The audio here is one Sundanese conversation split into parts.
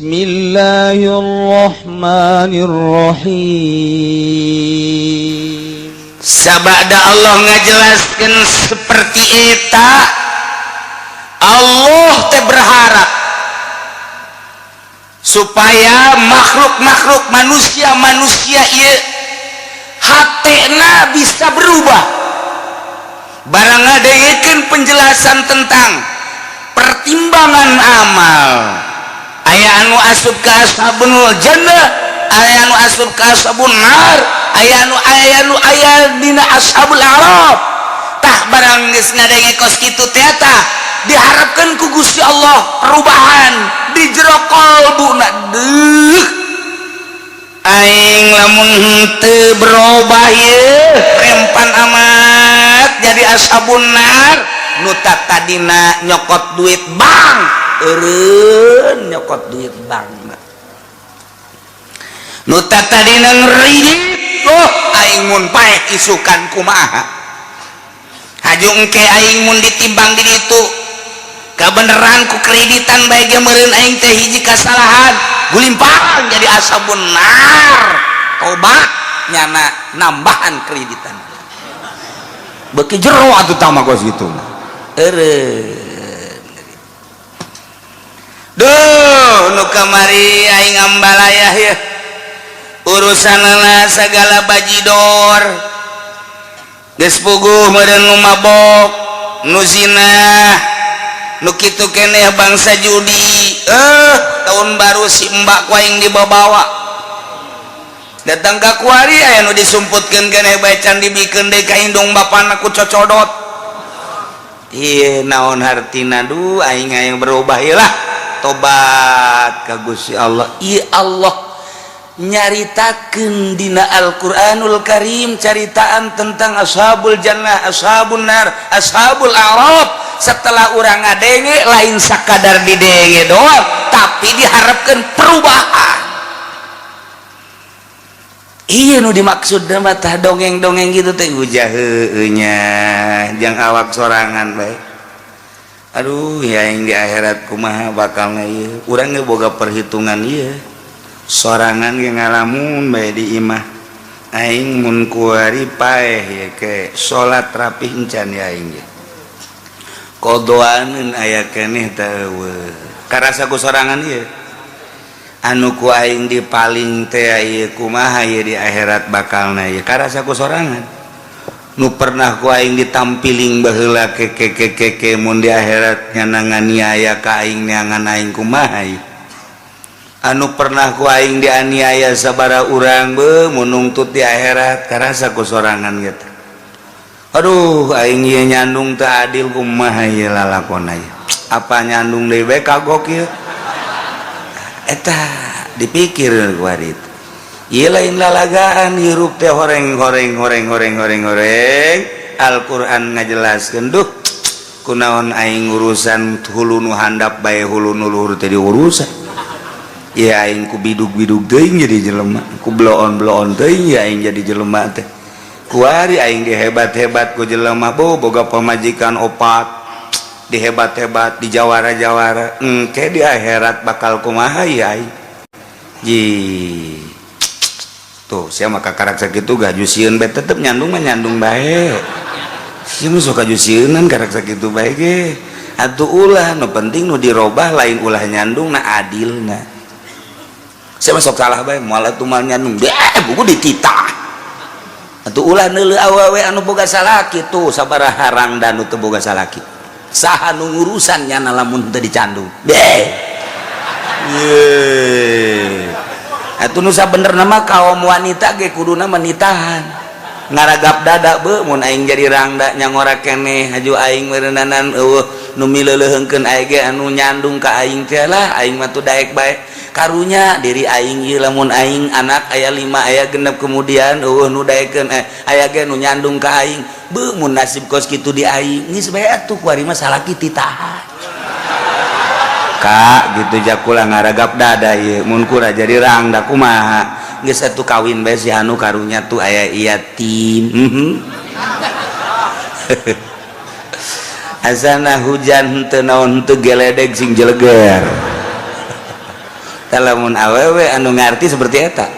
Bismillahirrahmanirrahim. Sabada Allah ngajelaskan seperti eta, Allah teh berharap supaya makhluk-makhluk manusia-manusia ieu hatena bisa berubah barang ngadengekeun penjelasan tentang pertimbangan amal. Aya anu asup ka ashabul jannah, aya anu asup ka ashabun nar, aya nu aya dina ashabul a'raf. Tah, barang geus ngadenge kos kitu teh, tah diharapkan ku Gusti Allah perubahan di jero kolbuna. Deuh, aing lamun henteu berubah ieu rempan amat jadi ashabun nar. Nu tadina nyokot duit bank, eureun nyokot duit bank. Nu tadina ngridit, oh, aing mun paeh isukan kumaha? Haju engke aing mun ditimbang di ditu kabeneran ku kreditan bae ge meureun aing teh hiji kasalahan gulimpang jadi ashabun nar. Tobat nyana nambahan kreditan, beuki jero atuh tama kos kitu mah eureun. Duh, nu kamari aing ambalayah ya, urusanana segala bajidor geus puguh meureun, nu mabok, nu zina, nu kitu keneh, bangsa judi. Tahun baru si mbak ku aing dibawa datang ka kuari, aya nu disumputkeun keneh bae, can dibikeun deui ka indung bapana ku cocodot. Ieu naon hartina? Duh, aing hayang berubah ieu lah, tobat ka Gusti Allah. Ieu Allah nyaritakeun dina Al-Qur'anul Karim caritaan tentang ashabul jannah, ashabun nar, ashabul a'raf. Setelah urang ngadenge, lain sakadar didenge doang, tapi diharapkan perubahan. Iya, nu dimaksud mah tah dongeng-dongeng gitu teh ujah heueuh nya jang awak sorangan bae. Aduh ya, yang di akhirat kumaha bakalna ieu? Urang ge boga perhitungan ieu sorangan ge, ngalamun bae di imah. Aing mun kuari paeh ya ke salat rapih encan ya aing ge? Kodoaneun aya keneh teh eueuh? Karasa ku sorangan ieu anu ku aing dipaling teh ieu kumaha ieu di akhirat bakalna ieu? Karasa ku sorangan nu pernah ku aing ditampiling baheula ke ke ke ke ke, mun di akhirat nyana nganiaya ka aing, neangan aing kumaha ieu? Anu pernah ku aing dianiaya sabara urang be, mun nungtut di akhirat, karasa ku sorangan gitu. Aduh, aing ieu nyandung teu adil, kumaha ieu lalakon ieu? Apa nyandung deui bae kagok ieu? Eta dipikir ku itu. Ieu lain lalagaan, hirup teh horeng horeng horeng horeng horeng horeng. Al-Qur'an ngajelaskeun. Duh, kunaon aing urusan hulu nu handap bae, hulu nu luhur teh diurusan ya? Aing ku bidug-bidug teuing jadi jelema, ku bloon-bloon teuing ya aing jadi jelema teh. Kuari aing dihebat-hebat ku jelema, bo boga pamajikan opat, dihebat-hebat, di jawara-jawara, engke di akhirat bakal kumaha ya aing? Ji tuh sia maka karak sakitu gaju sieun bae, tetep nyandung mah nyandung bae. Sia mah sok kaju sieunan karak sakitu bae ge. Atuh ulah, nu penting nu dirobah lain ulah nyandung na, adilna. Saya masuk salah bae, moal atuh mal nyandung deh buku dititah. Atuh ulah neuleuh awewe anu boga salaki. Tuh sabaraha rangda nu teu boga salaki, saha nu ngurusan nyana lamun teu dicandung? Deh ye, atuh nu sabenerna mah kaum wanita ge kuduna menitahan ngaragap dada be, mun aing jadi rangda nyangora keneh, haju aing meureunnanan eueuh nu mileuleuheungkeun aing ge anu nyandung ka aing teh lah. Aing mah tuh daek bae, karunya diri aing ieu. Lamun aing anak aya 5, aya 6, kemudian eueuh nu daekeun, aya ge nu nyandung ka aing be, mun nasib kos kitu di aing geus bae atuh kuari mah salaki titahan kak gitu. Jakula ngaragap dada ieu mun kura jadi rangda kumaha? Geus atuh kawin bae si anu, karunya tuh aya yatim. Asana hujan henteu naon henteu, geledeg sing jeleger. Lamun awewe anu ngarti seperti eta,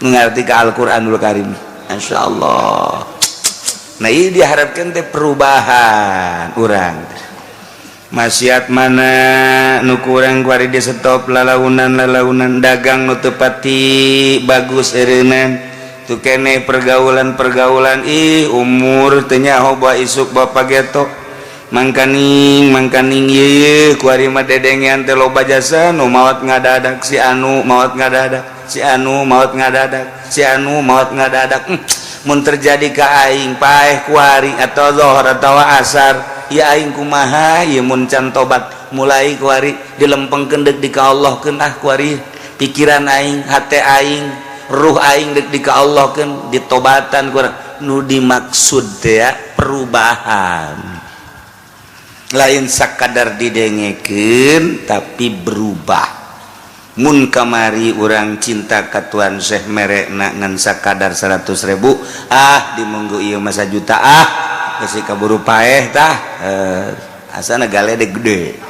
nu ngarti ke Al-Qur'anul Karim, Masya Allah. Nah, ini diharapkan teh perubahan urang. Maksiat mana nu kurang kuari di stop, lalaunan lalaunan dagang nu teu pati bagus eureunnan tu kene, pergaulan pergaulan, ih, umur teu nyaho bawa isuk bapak geto, mangkaning mangkaning ye kuari mah dedengean teh loba jasa nu maot ngadadak, si anu maot ngadadak, si anu maot ngadadak, si anu maot ngadadak. Mun terjadi ka aing paeh kuari atau zohor atau asar ya aing kumaha ieu mun can tobat mulai kuari dilempengkeun deuk di ka Allah keun. Ah, kuari pikiran aing, hate aing, ruh aing deuk di ka Allah keun, ditobatan kurang. Nu dimaksud teh ya perubahan, lain sakadar didengekeun tapi berubah. Mun kamari urang cinta ka Tuan Syekh merekna ngan sakadar 100.000, ah, di minggu ieu masa juta, ah, geus kaburu paeh tah, asana galedek gede.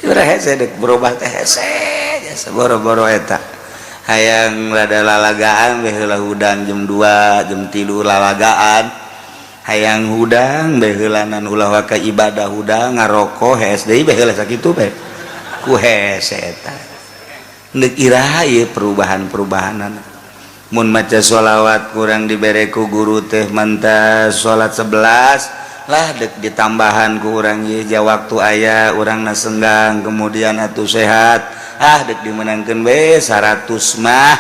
Urang hese dek berubah teh, hese jasa boro-boro eta. Hayang rada lalagaan we heula hudang jam 2, jam 3 lalagaan, hayang hudang bae heulanan, ulah waka ibadah hudang ngaroko, hees deui bae heula sakitu bae ku hese eta. Neuk iraha ieu perubahan-perubahanan? Mun maca sholawat kurang dibere ku guru teh mantas salat 11 lah, dek ditambahan ku urang ieu ja waktu aya urang na senggang, kemudian atuh sehat, ah, dek dimenangkeun we 100 mah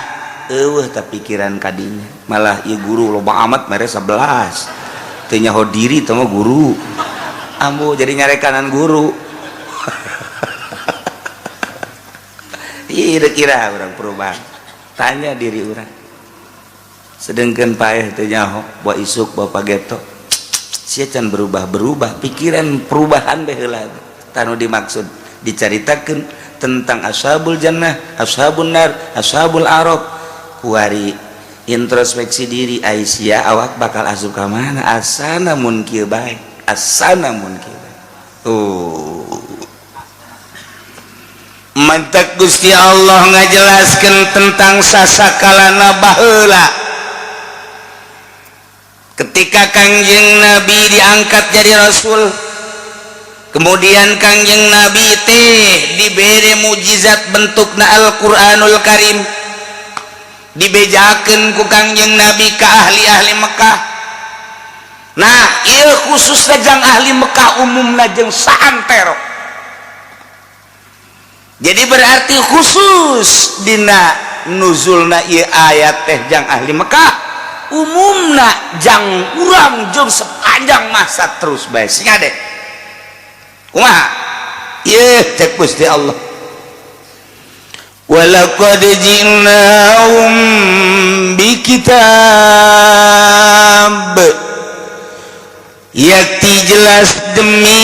eueuh. Ta pikiran kadinya malah ieu guru loba amat mere 11, teu nyaho diri teh mah guru ambu jadi nyarekanan guru. Ieu kira urang perubahan, tanya diri urang. Sedangkan paeh teu nyaho bawa isuk bawa geto sia can berubah-berubah pikiran, perubahan bae heula. Tanu dimaksud dicaritakeun tentang ashabul jannah, ashabun nar, ashabul araf, kuari introspeksi diri, Aisyah awak bakal asup ka mana asana mun kieu bae, asana mun kieu bae. Tuh, mantak Gusti Allah ngajelaskeun tentang sasakalana baheula ketika Kangjeng Nabi diangkat jadi rasul, kemudian Kangjeng Nabi teh diberi mujizat bentukna Al-Qur'anul Karim, dibejakeun ku Kangjeng Nabi ke ahli-ahli Mekah. Nah, ieu khusus jang ahli Mekah, umumna jeung saantero. Jadi berarti khusus dina nuzulna ieu ayat teh jang ahli Mekah, umumna jang urang jeung sepanjang masa terus bae. Sing ade kumaha ieu cek Gusti Allah, walaqad ji'nahum bikitab, yakti jelas demi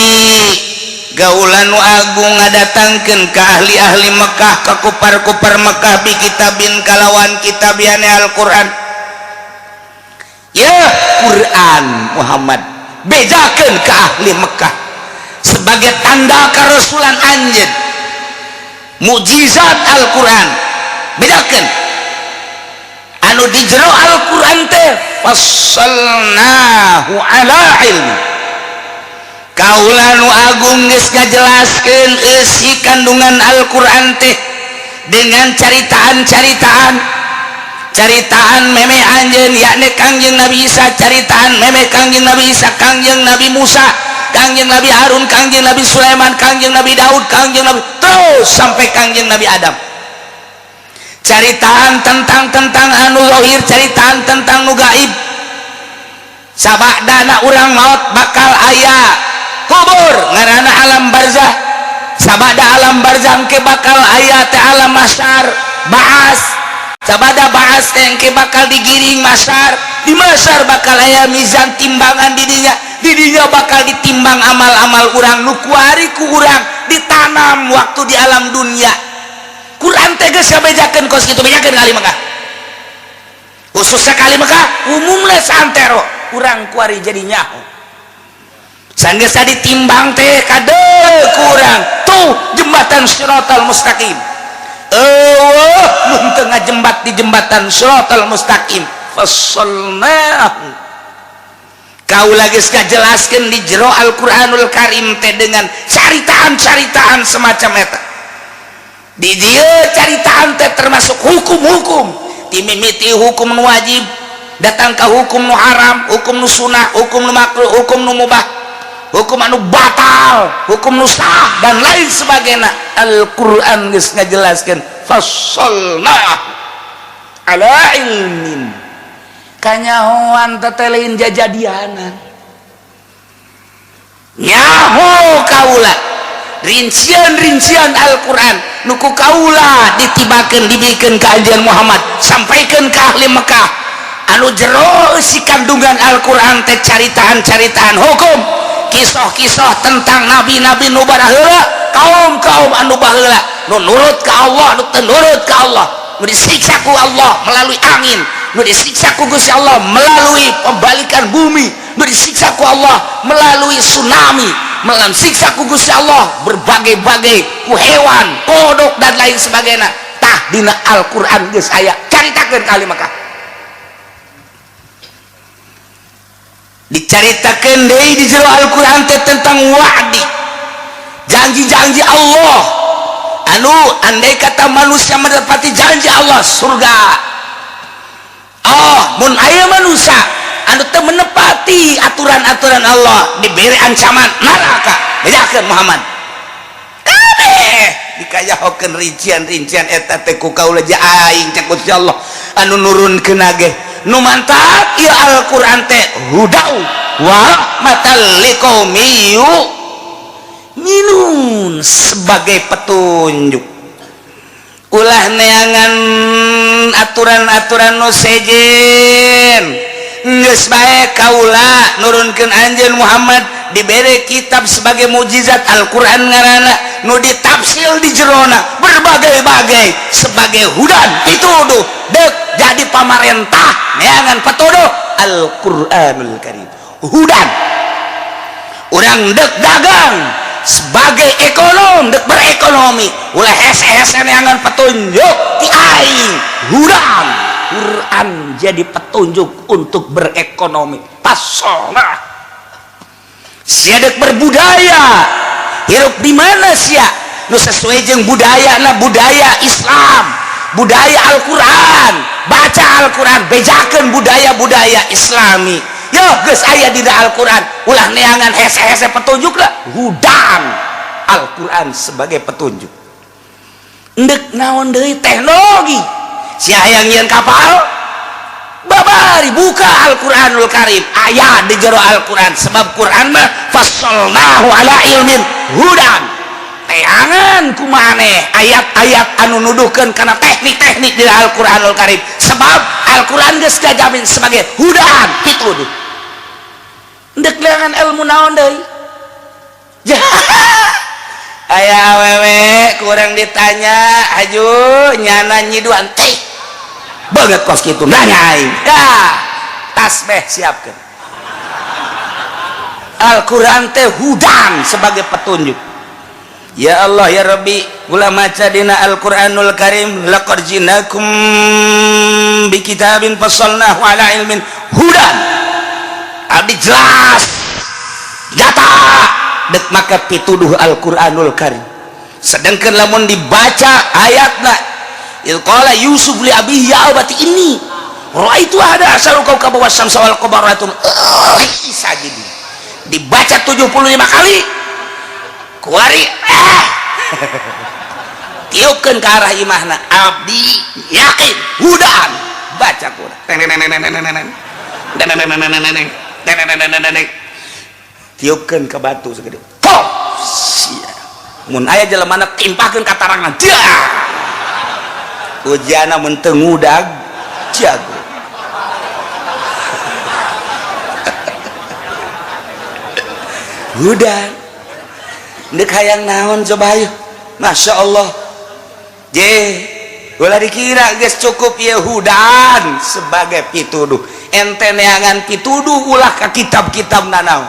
gaulan nu agung ngadatangkeun ka ahli-ahli Mekah, ka kupar-kupar Mekah, bi kitabin kalawan kitab yani Al-Qur'an. Ya Quran Muhammad bejakeun ka ahli Mekah sebagai tanda kerasulan anjeun, mukjizat Al-Qur'an bedakeun anu di jero Al-Qur'an teh. Fassalnahu ala ilmi, kaula nu agung geus ngajelaskeun eusi kandungan Al-Qur'an teh dengan caritaan-caritaan, caritaan meme anjeun yakni Kangjeng Nabi Isa, caritaan meme Kangjeng Nabi Isa, Kangjeng Nabi Musa, Kangjeng Nabi Harun, Kangjeng Nabi Sulaiman, Kangjeng Nabi Daud, Kangjeng Nabi, terus sampai Kangjeng Nabi Adam. Caritaan tentang tentang anu zahir, caritaan tentang nu gaib. Sabadana urang maut bakal aya kubur ngaranna alam barzah, sabada alam barzah ke bakal aya teh alam mahsyar, baas, sabada baas teh engke bakal digiring mahsyar, di mahsyar bakal aya mizan, timbangan, didinya didinya bakal ditimbang amal-amal urang nu kuari ku urang ditanam waktu di alam dunia. Quran teh geus ngabejakeun kos kitu, bejakeun ka ahli Mekah, khususnya ka ahli Mekah, umumna saantero urang kuari jadi nyaho. Sanggeus ditimbang teh kade kurang tuh. Euweuh jembatan Shiratal Mustaqim, euweuh nu teu ngajembat di jembatan Shiratal Mustaqim. Fassalnahu, kaula geus ngajelaskeun di jero Al-Qur'anul Karim teh dengan caritaan-caritaan semacam eta. Di dieu caritaan teh termasuk hukum-hukum, timimiti hukum nu wajib datang ke hukum nu haram, hukum nu sunah, hukum nu makruh, hukum nu mubah, hukum anu batal, hukum nu sah, dan lain sebagainya. Al-Qur'an geus ngajelaskeun fassalna ala ilmin, kanyahoan teh lain jajadianan. Nyaho kaula rincian-rincian Al-Quran nu ku kaula ditibakeun, dibikeun ka Anjeun Muhammad, sampaikan ke ahli Mekah, anu jero si kandungan Al-Quran teh caritaan-caritaan hukum, kisah-kisah tentang nabi-nabi nu baheula, kaum-kaum anu baheula, nu nurut ka Allah, nu teu nurut ka Allah, nu disiksa ku Allah melalui angin, nu disiksa ku Gusti Allah melalui pembalikan bumi, nu disiksa ku Allah melalui tsunami, melalui siksa ku Gusti Allah berbagai-bagai ku hewan, kodok, dan lain sebagainya. Tah, dina Al-Quran geus aya, caritakeun ka ahli Mekah. Dicaritakeun deui di jero Al-Quran teh tentang wa'di, janji-janji Allah, anu andai kata manusia mendapati janji Allah surga. Oh, mun aya manusia anu teu menepati aturan-aturan Allah diberi ancaman neraka. Bejakeun Muhammad kabeh dikayahokeun rincian-rincian eta teh ku kaula aing cek Gusti Allah anu nurunkeun ge. Nu mantap ieu Al-Qur'an teh hudau wa rahmatal liqaumi yu'minun, sebagai petunjuk. Ulah neangan aturan-aturan nu sejen, geus bae kaula nurunkeun anjeun Muhammad, dibere kitab sebagai mukjizat Al-Qur'an ngaranna, nu ditafsil di jerona berbagai-bagai sebagai hudan pituduh. Dek jadi pamarentah neangan patuduh Al-Qur'anul Karim hudan. Urang dek dagang sebagai ekonom, dek berekonomi, ulah hese-hese neangan petunjuk ti aing, hudan. Quran jadi petunjuk untuk berekonomi. Pasona sia dek berbudaya, hirup di mana sia nu sesuai jeung budaya na, budaya Islam, budaya Al-Quran, baca Al-Quran, bejakeun budaya-budaya Islami. Yo geus aya dina Al-Quran, ulah neangan hese-hese petunjuk lah, hudan Al-Quran sebagai petunjuk. Ndek naon deui, teknologi, sia hayang nyieun kapal, babari buka Al-Quranul Karim, aya di jero Al-Quran, sebab Quran mah fassalnahu ala ilmin hudan. Teangan kumaneh ayat-ayat anu nuduhkeun kana teknik-teknik di Al-Quranul Karim, sebab Al-Quran geus dijamin sebagai hudan pituduh. Ndek neangan ilmu naon deui? Aya awewe kurang ditanya, aju nyana nyiduan teh banget kos kitu, nanya aing ya tasbih siapkeun. Al-Quran teh hudan sebagai petunjuk. Ya Allah ya Rabbi, gula maca dina Al-Quranul Karim, laqad jinakum bi kitabin fassalnahu ala ilmin hudan. Abdi jelas nyata dek maka pituduh Al-Quranul Karim. Sedangkan lamun dibaca ayatna, idz qala Yusuf li abihi ya abati inni ra'aitu ahada asyara kaukaba wasyamsa wal qamara sajidin, dibaca 75 kali kuari tiupkeun ke arah imahna. Abdi yakin hudan, baca Quran, tiupkeun ke batu segede pop sia, mun aya jelemana timpahkeun ka tarangan dia ujana, mun teu ngudag jago. Hudan. Ndek hayang naon coba ayo? Masya Allah je, ulah dikira geus cukup ieu hudan sebagai pituduh. Ente neangan pituduh ulah ka kitab-kitab nanaon.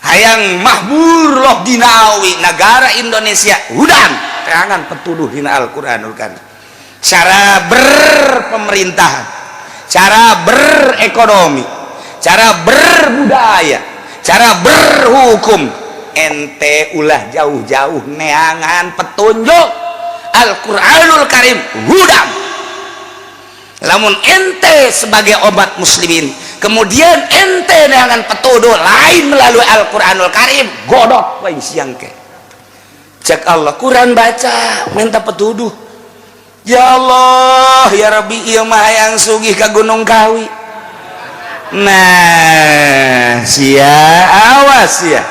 Hayang mahmur loh dinawi negara Indonesia, hudan teangan petuduh dina Al-Qur'anul Karim. Cara berpemerintahan, cara berekonomi, cara berbudaya, cara berhukum, ente ulah jauh-jauh neangan petunjuk. Al-Qur'anul Karim hudan. Lamun ente sebagai umat muslimin kemudian ente neangan petuduh lain melalui Al-Qur'anul Karim, godok wae siang ke. Cek Allah, Quran baca, minta petuduh. Ya Allah, ya Rabbi, ieu mah hayang sugih ka Gunung Kawi. Nah, sia awas sia.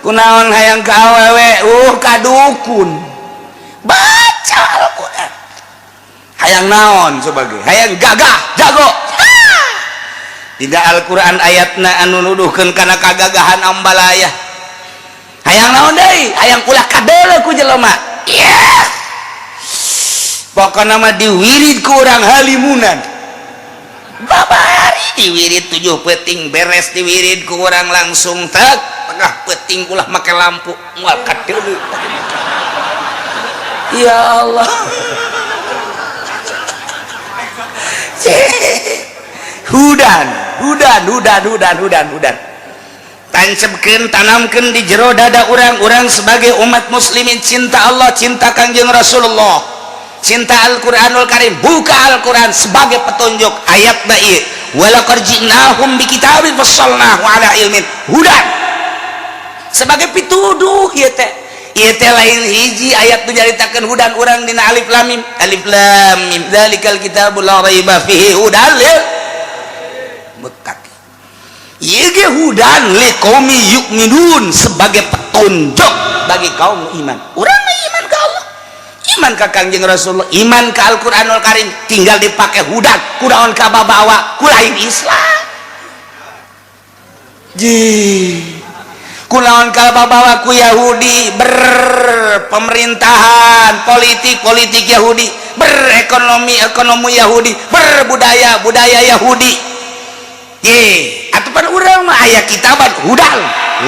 Kunaon hayang ka awewe? Ka dukun. Baca Al-Qur'an. Hayang naon sebagai? Hayang gagah, jago. Tidak, Al-Qur'an ayatna anu nuduhkeun kana kagagahan ambalaya. Hayang naon deui? Hayang ulah kadeuleu ku jelema. Yeah. Pokokna mah diwirid ku urang halimunan. Babari diwirid 7 peting, beres diwirid ku urang langsung tek tengah peting ulah make lampu, moal kadeuleu. Ya Allah. Hudan, hudan, hudan, hudan, hudan, hudan. Tancapkeun, tanamkeun di jero dada urang-urang sebagai umat muslimin, cinta Allah, cinta Kangjeng Rasulullah, cinta Al-Qur'anul Karim. Buka Al-Qur'an sebagai petunjuk ayat ieu. Walaqad ji'nahum bikitabin fassalnahu ala ilmin hudan. Sebagai pituduh ieu teh. Ieu teh lain hiji ayat nu nyaritakeun hudan urang dina alif lam mim. Alif lam mim dzalikal kitabul la raiba fihi hudan lil muttaqin. Ieu ge hudan liqaumi yu'minun, sebagai petunjuk bagi kaum iman. Urang mah iman ka Allah, iman ka Kangjeng Rasulullah, iman ka Al-Qur'anul Karim, tinggal dipakai hudan. Kunaon ka babawa ku lain Islam? Ji. Kunaon ka babawa ku Yahudi, berpemerintahan politik politik Yahudi, berekonomi ekonomi Yahudi, berbudaya budaya Yahudi. Ye, atuh pan urang mah aya kitaban hudan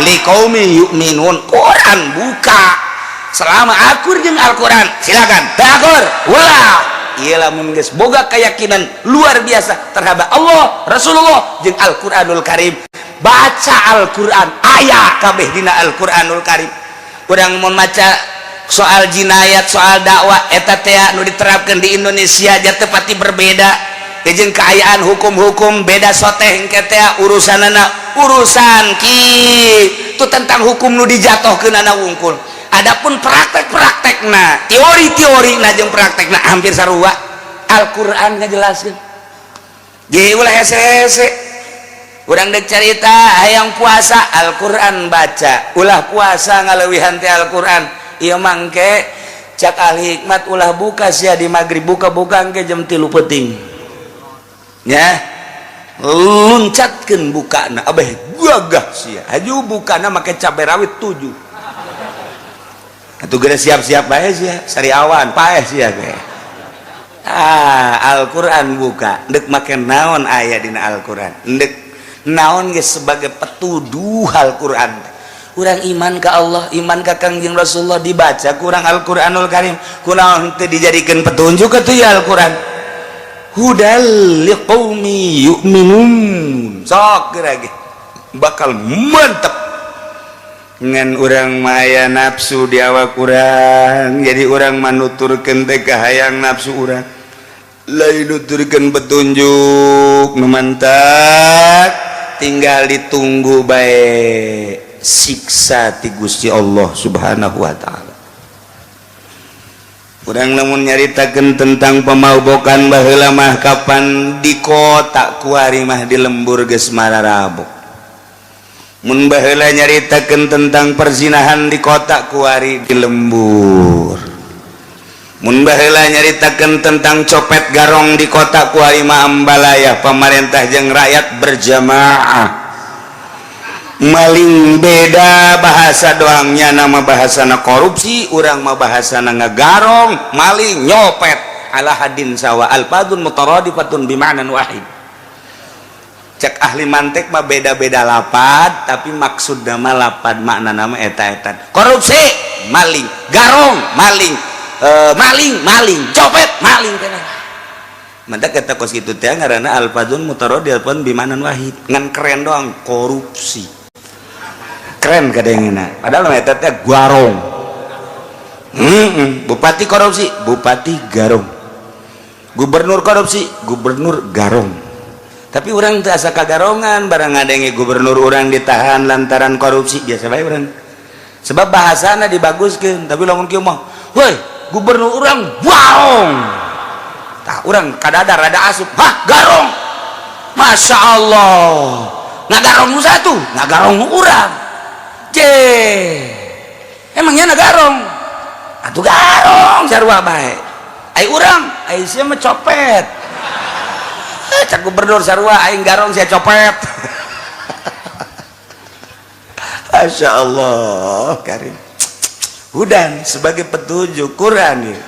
liqaumi yu'minun. Quran buka, selama akur jeung Al-Quran silakan, teu akur ulah. Ieu lamun geus boga keyakinan luar biasa terhadap Allah, Rasulullah jeung Al-Qur'anul Karim, baca Al-Qur'an, aya kabeh dina Al-Qur'anul Karim. Urang mun maca soal jinayat, soal dakwah eta teh nu diterapkan di Indonesia ja teu pati berbeda jeung keayaan hukum-hukum, beda soteh engke teh urusanana, urusan kitu tentang hukum nu dijatohkeun wungkul. Adapun praktek-praktekna, teori-teori na jeung praktekna hampir sarua. Al-Qur'an ngajelaskeun. Ge ulah hese-hese. Urang dek carita hayang puasa, Al-Qur'an baca. Ulah puasa ngaleuwihan teh Al-Qur'an. Ieu mangke cak ahli hikmat, ulah buka sia di maghrib, buka-buka engke jam 3 peuting. Ya, loncatkeun bukana abeh gagah sia. Haju bukana make cabe rawit 7. Atuh geus siap-siap bae sia, sariawan paeh sia ge. Ah, Al-Qur'an buka, ndek make naon aya dina Al-Qur'an. Ndek naon ge sebagai petuduh Al-Qur'an. Urang iman ka Allah, iman ka Kangjeng Rasulullah, dibaca kurang Al-Qur'anul Karim. Kunaon teu dijadikeun petunjuk atuh ya Al-Qur'an? Hudal liqaumi yu'minun. Sok geura ge bakal mantep. Ngan urang mah aya nafsu di awak urang, jadi urang manuturkeun teh kahayang nafsu urang, lain nuturkeun petunjuk nu mantap. Tinggal ditunggu bae siksa ti Gusti Allah Subhanahu wa taala. Urang lamun nyaritakeun tentang pemabokan baheula mah kapan di kota, kuari mah di lembur geus mararabok. Mun baheula nyaritakeun tentang perzinahan di kota, kuari di lembur. Mun baheula nyaritakeun tentang copet garong di kota, kuari mah ambalaya pamarentah jeung rakyat berjamaah maling. Beda bahasa doangnya, nama bahasana korupsi, urang mah bahasana ngegarong, maling, nyopet, ala hadin sawa, alfadun mutaradifatun bima'nan wahid. Cek ahli mantek mah beda-beda lapad, tapi maksud nama lapad makna nama eta-eta. Korupsi maling, garong maling, maling maling, copet maling keneh. Mantak eta kos kitu teh ngaranna alfadzun mutaradifun bimanan wahid. Ngan keren doang korupsi. Keren kadengena. Padahal mah eta teh garong. Bupati korupsi, bupati garong. Gubernur korupsi, gubernur garong. Tapi urang teu asa kagarongan barang ngadenge gubernur urang ditahan lantaran korupsi, biasa bae urang. Sebab bahasana dibaguskeun, tapi lamun kieu mah, "Woi, gubernur urang garong." Tah urang kadadar rada asup, "Hah, garong." Masya Allah. Ngagarong nu satu, ngagarong nu urang. Je. Emangnya ngagarong? Atuh garong sarua bae. Ai urang, ai sia mah copet. Cak gubernur sarua aing garong sia copet. Masya Allah karim. Hudan sebagai petunjuk Quran ya.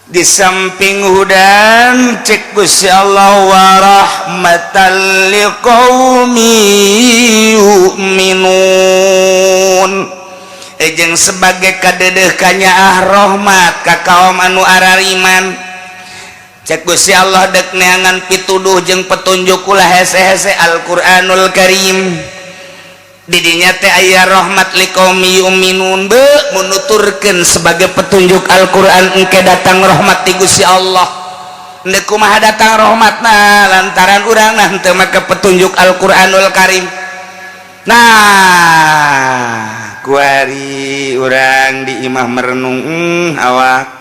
Di samping hudan cek Gusti Allah wa rahmatan liqaumi yu'minun. Ejeng sebagai kadedeh kanyaah rahmat ka kaum anu arariman. Cek Gusti Allah dek neangan pituduh jeung petunjuk ulah hese-hese Al-Qur'anul Karim. Didinya teh aya rahmat liqaumi yu'minun, be menuturkeun sebagai petunjuk Al-Qur'an engke datang rahmat ti Gusti Allah. Ndek kumaha datang rahmatna lantaran urang nah teu make petunjuk Al-Qur'anul Karim. Nah, kuari urang di imah merenung, awak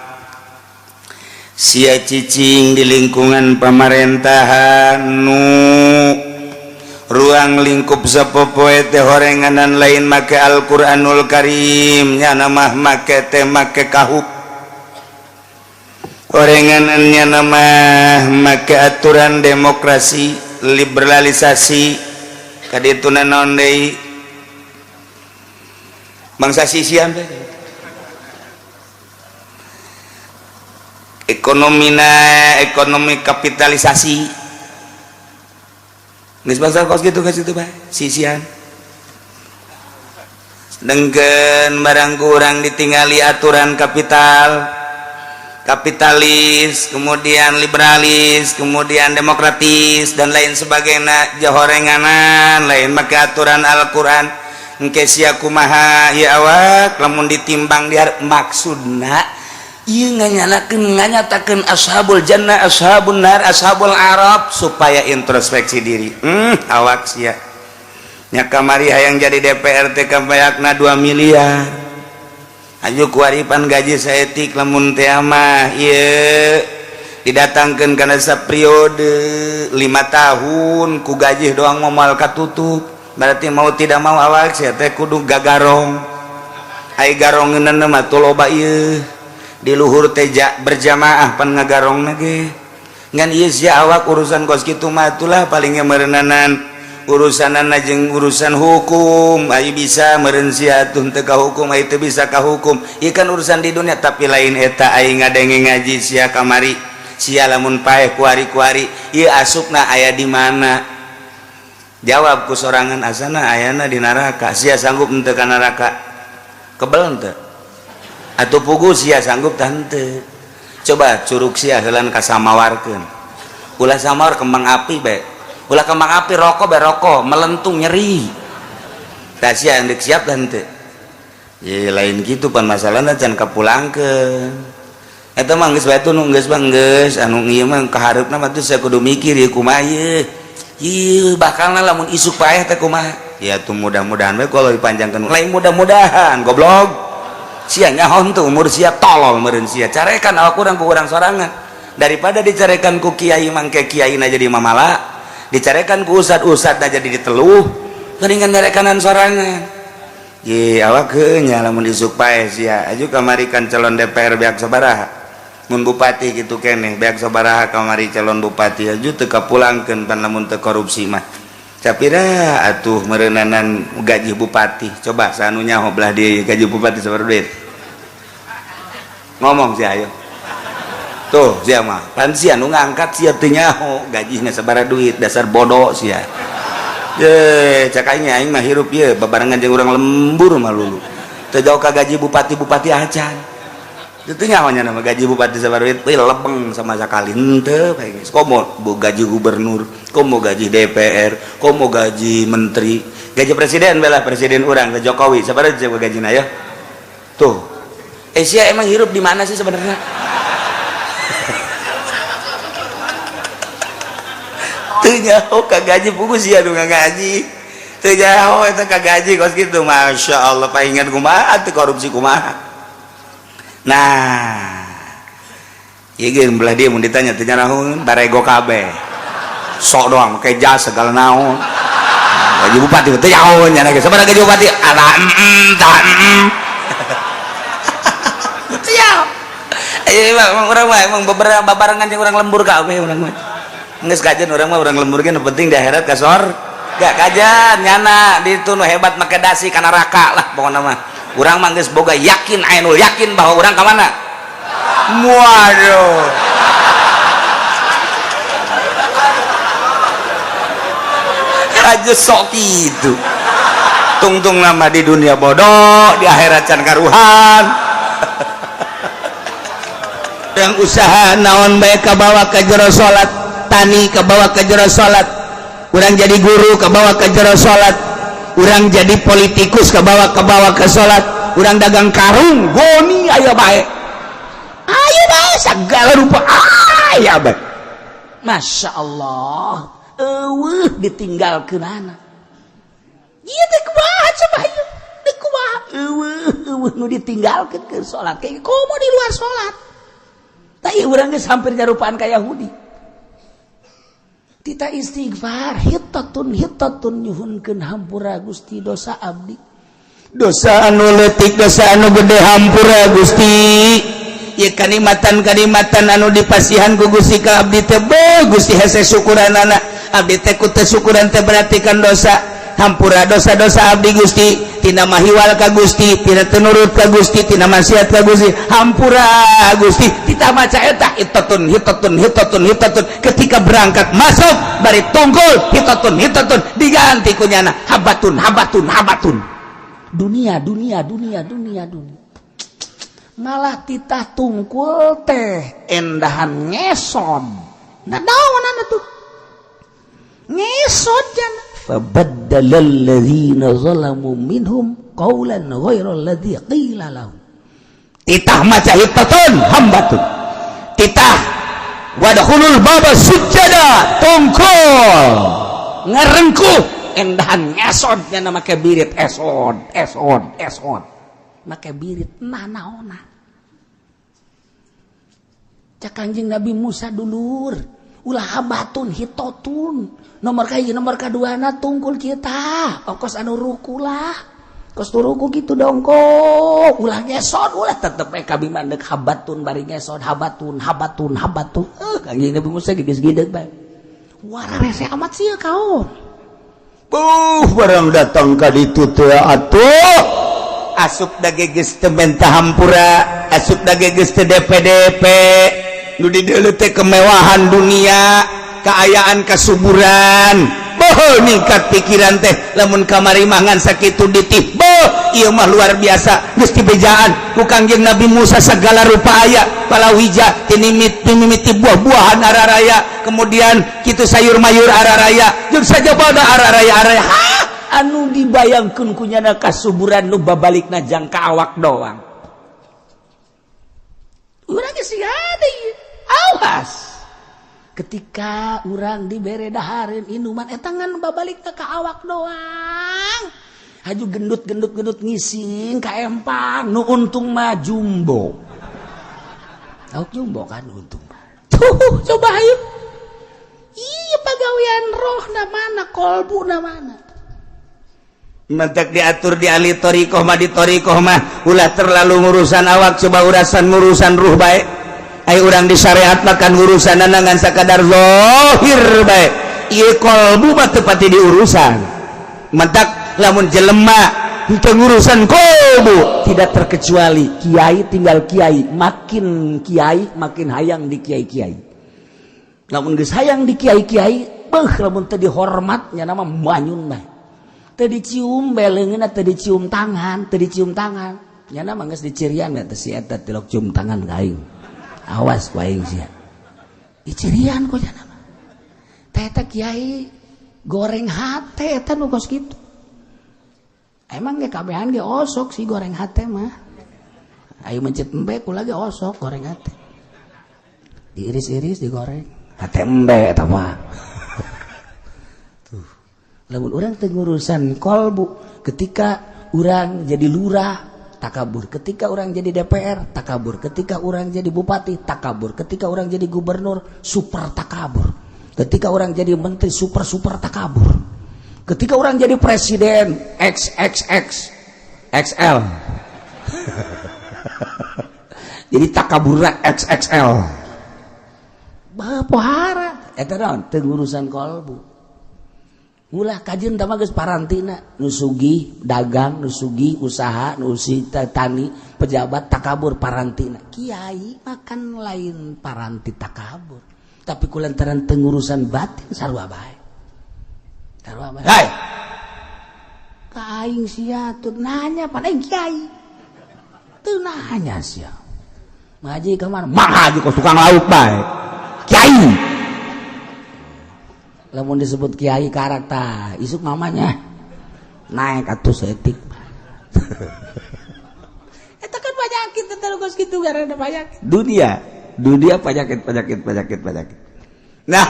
sia cicing di lingkungan pemerintahan nu ruang lingkup sapopoe teh horenganan lain make Al-Qur'anul Karim, nyana mah make teh make kahup, horenganan nyana mah make aturan demokrasi liberalisasi kadituna naon deui bangsa sisian teh ekonomina ekonomi kapitalisasi. Geus bangsa kos kitu, geus kitu bae sisian. Sedengkeun barang kurang ditingali aturan kapital, kapitalis, kemudian liberalis, kemudian demokratis dan lain sebagainya, jahorenganan lain make aturan Al-Qur'an. Engke sia kumaha ieu awak lamun ditimbang di maksudna ieu nganyanakeun nganyatakeun ashabul jannah, ashabun nar, ashabul arab supaya introspeksi diri. Awak sia nya kamari hayang jadi DPR teh kabayakna 2 miliar. Aju kuaripan gaji saetik lamun teh mah ieu didatangkeun kana sapriode 5 tahun ku gaji doang moal katutup. Berarti mau tidak mau awak sia teh kudu gagarong. Ai garongeunana mah teu loba ieu. Di luhur teja berjamaah pan ngagarong ge ngan ieu sia awak urusan kos kitu mah atulah palingnya meureunanan urusanana jeung urusan hukum ai bisa meureun sia atuh teu ka hukum ai teu bisa ka hukum ieu kan urusan di dunia tapi lain eta aing ngadenge ngaji sia kamari sia lamun paeh kuari-kuari ieu asupna aya di mana jawab ku sorangan asana ayana di neraka sia sanggup henteu ka neraka kebel henteu atau pugu sia sanggup tante coba curug sia heulan kasamawarkeun ulah samawar kembang api bae ulah kembang api rokok bae rokok melentung nyeri tah sia endek siap tante ye lain kitu pan masalahna can kapulangkeun eta mah geus bae nu geus mah geus anu ieu mah kahareupna mah teh sia kudu mikir ieu kumaha ieu ieu bakalna lamun isuk paeh teh kumaha ya tuh mudah-mudahan bae kalau dipanjangkeun lain mudah-mudahan goblok sia nyaho tuh umur sia tolol meureun sia carekan awak urang ku urang sorangan daripada dicarekan ku kiai mangke kiai na jadi mamala dicarekan ku ustad-ustad na jadi diteluh mendingan nyarekanan sorangan ye awak heuh nya lamun isuk paeh sia aju kamari kan calon DPR beak sabaraha mun bupati kitu keneh beak sabaraha kamari calon bupati aju teu kapulangkeun pan lamun teu korupsi mah capira atuh meureunanan gaji bupati coba sanu nyaho belah di gaji bupati sabaraha duit ngomong sih ayo Tuh sia mah pan sia nu ngangkat, sia teu nyaho gajina sabaraha duit, dasar bodoh sia. Ye, cek aing, aing mah hirup ye babarengan jeung urang lembur mah lulu. Teu jauh ka gaji bupati-bupati acan. Itu nyaho nya nama gaji bupati sabaraha duit, euy, lebeng sama sekali henteu bae geus. Komo bu gaji gubernur, komo gaji DPR, komo gaji menteri, gaji presiden bela presiden urang ke Jokowi sabaraha coba gajina ya? Tuh. Eh, sia emang hirup di mana sih sebenarnya? Teu nyaho ka gaji pugu sia nu ngaji. Teu nyaho eta ka gaji kos kitu. Masya Allah, paingan kumaha teu korupsi kumaha. Nah, ieu ge belah dia mun ditanya teu nyarahoeun, barego kabeh. Sok doang make jas segala naon. Gaji bupati teu nyaho nya ge. Sabaraha gaji bupati? Ala tah. Teu nyaho. Eh, emang urang mah emang beberapa babarengan jeung urang lembur kabeh urang mah. Geus kajian urang mah, urang lembur ge nu penting di akhirat ka sorga kajian nyana di itu nu hebat make dasi ka neraka lah pokona mah. Urang mah geus boga yakin, ainul yakin bahwa urang ka mana? Waduh. Aja sok gitu. Tungtung nama di dunia bodoh, di akhirat can karuhan. Yang usaha naon bae kabawa ka jero salat, tani kabawa ka jero salat, urang jadi guru kabawa ka jero salat, urang jadi politikus kabawa kabawa ke salat, urang dagang karung goni aya bae, aya bae segala rupa aya bae. Masya Allah, eueuh ditinggalkeunana. Ieu teh kumaha coba ieu? Teh kumaha? Eueuh, eueuh nu ditinggalkeun ke salat. Kayak komo di luar salat. Tah ieu urang geus hampir nyarupaan ka Yahudi. Tita istighfar, hitatun hitatun nyuhunkeun hampura Gusti dosa abdi. Dosa anu leutik, dosa anu gede, hampura Gusti. Ieu kanikmatan-kanikmatan anu dipasihan ku Gusti ka abdi teh, beuh Gusti, hese syukuranana. Abdi teh ku teu syukuran teh berarti kan dosa. Hampura dosa-dosa abdi Gusti, tina mahiwal ka Gusti, tina teu nurut ka Gusti, tina maksiat ka Gusti, hampura Gusti. Tita maca eta hitatun hitatun hitatun hitatun, ketika berangkat masuk bari tunggul hitatun hitatun diganti ku nyana habatun habatun habatun. Dunia dunia dunia dunia dunia. Malah titah tungkul teh endahan ngesod. Nah naon tuh? Ngesod jana. Fabaddala alladzina zalamu minhum qawlan ghayra alladzi qila lahum. Titah maca hitatun hambatun. Titah wadkhulul baba sujada tungkul ngarengkuh endahan ngesod nyana make birit esod esod esod make birit nah naona. Cak Kanjeng Nabi Musa, dulur, ulah habatun hitotun nomor kahiji, nomor kaduana tungkul kita okos anu ruku lah, kos ruku gitu dongko, ulah ngesot, ulah tetep we kami mandek habatun bari ngesot habatun habatun habatun. Eh, Kanjeng Nabi Musa geus gideg bae, wara rese amat sih kau. Buh, barang datang ka ditu teh atuh asup dage geus teu menta hampura, asup dage geus teu DPDP, nu dideuleu teh kemewahan dunia, keayaan, kasuburan. Boh, ningkat pikiran teh lamun kamari mangan sakitu ditih, boh ieu mah luar biasa. Geus dibejaan ku Kangjeng Nabi Musa segala rupa aya, palawija tinimit tinimiti, buah-buahan araraya, kemudian kitu sayur mayur araraya, jeung sajabana araraya araraya. Hah, anu dibayangkeun ku nyana kasuburan nu babalikna jangka awak doang. Urang geus ada ieu. Awas ketika urang dibere dahareun inuman eta ngan babalikna ka awak doang, haju gendut gendut gendut ngising ka empang, nu untung mah jumbo. Tahu jumbo kan untung tuh. Coba ayo, iya, pagawean roh na mana, kolbu na mana? Mentek diatur di ahli thoriqoh mah, di thoriqoh mah ulah terlalu ngurusan awak, coba urusan ngurusan ruh baik. Ayo urang di syariat makan urusan ngan sakadar zahir baik, ieu kolbu mah teu pati diurusan. Mentak lamun jelema Teu ngurusan kolbu. Tidak terkecuali kiai tinggal kiai, makin kiai makin hayang di kiai-kiai. Lamun geus hayang di kiai-kiai, beuh, lamun teu dihormat nya nama manyun bae. Teu dicium beleungeunna, teu dicium tangan, teu dicium tangan. Nya nama geus dicirian teh, si eta tilok cium tangan ka aing. Awas ku aing sia. Dicirian ku nya nama. Teh eta kiai goreng hate eta nu kos kitu. Emang ge kabehan ge osok sih goreng hate mah. Ayo mencet embe kula ge osok goreng hate. Diiris-iris digoreng. Hate embe eta mah. Tuh. Lamun urang teu ngurusan kolbu, ketika urang jadi lurah takabur, ketika orang jadi DPR takabur, ketika orang jadi bupati takabur, ketika orang jadi gubernur super takabur, ketika orang jadi menteri super super takabur, ketika orang jadi presiden XXX XL. Jadi takaburna XXL. Pohara eta naon teu ngurusan kolbu. Ulah kajeun tah mah geus parantina, nu sugih dagang, nu sugih usaha, nu tani, pejabat takabur parantina. Kiai makan lain paranti takabur, tapi kulantaran teu ngurusan batin sarua bae. Sarua bae. Hai. Ka aing sia tuh nanya pan aing kiai. Teu nanya sia. Ngaji ka mana? Mah haji kos tukang lauk bae. Kiai. Lamun disebut kiai karakter isuk mamanya naik atuh setik. Eta kan penyakit terus gitu karena penyakit. Dunia, dunia penyakit penyakit penyakit penyakit. Nah,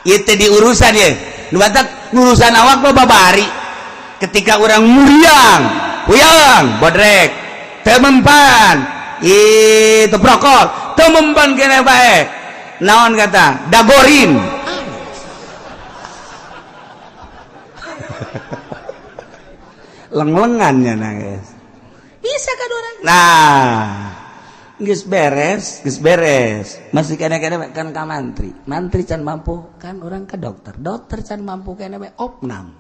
itu di urusan ya. Nu batak ngurusan awak mah babari. Ketika orang muriang, puyang, bodrek, teu mempan, itu prokol, teu mempan kene bae. Naon kata? Dagorin. Leng-lengannya nangis. Bisa kan orang? Nah, geus beres, geus beres. Masih kene-kene kan ka mantri. Mantri can mampu kan orang ke dokter. Dokter can mampu kene we opnam.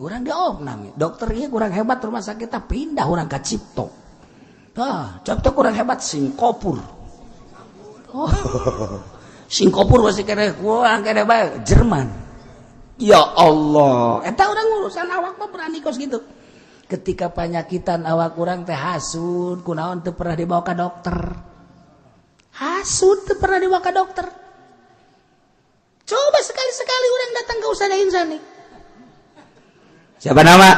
Urang di opnam. Dokter ieu kurang hebat rumah sakit pindah urang ka Cipto. Tah, Cipto kurang hebat Singkopur. Oh. Singkopur masih kene kurang kene bae Jerman. Ya Allah, eta urang urusan awak mah berani kos gitu. Ketika penyakitan awak urang teh hasud, kunaon teu pernah dibawa ke dokter. Hasud teu pernah dibawa ke dokter. Coba sekali-sekali orang datang ke Ustazah Insani. Siapa nama?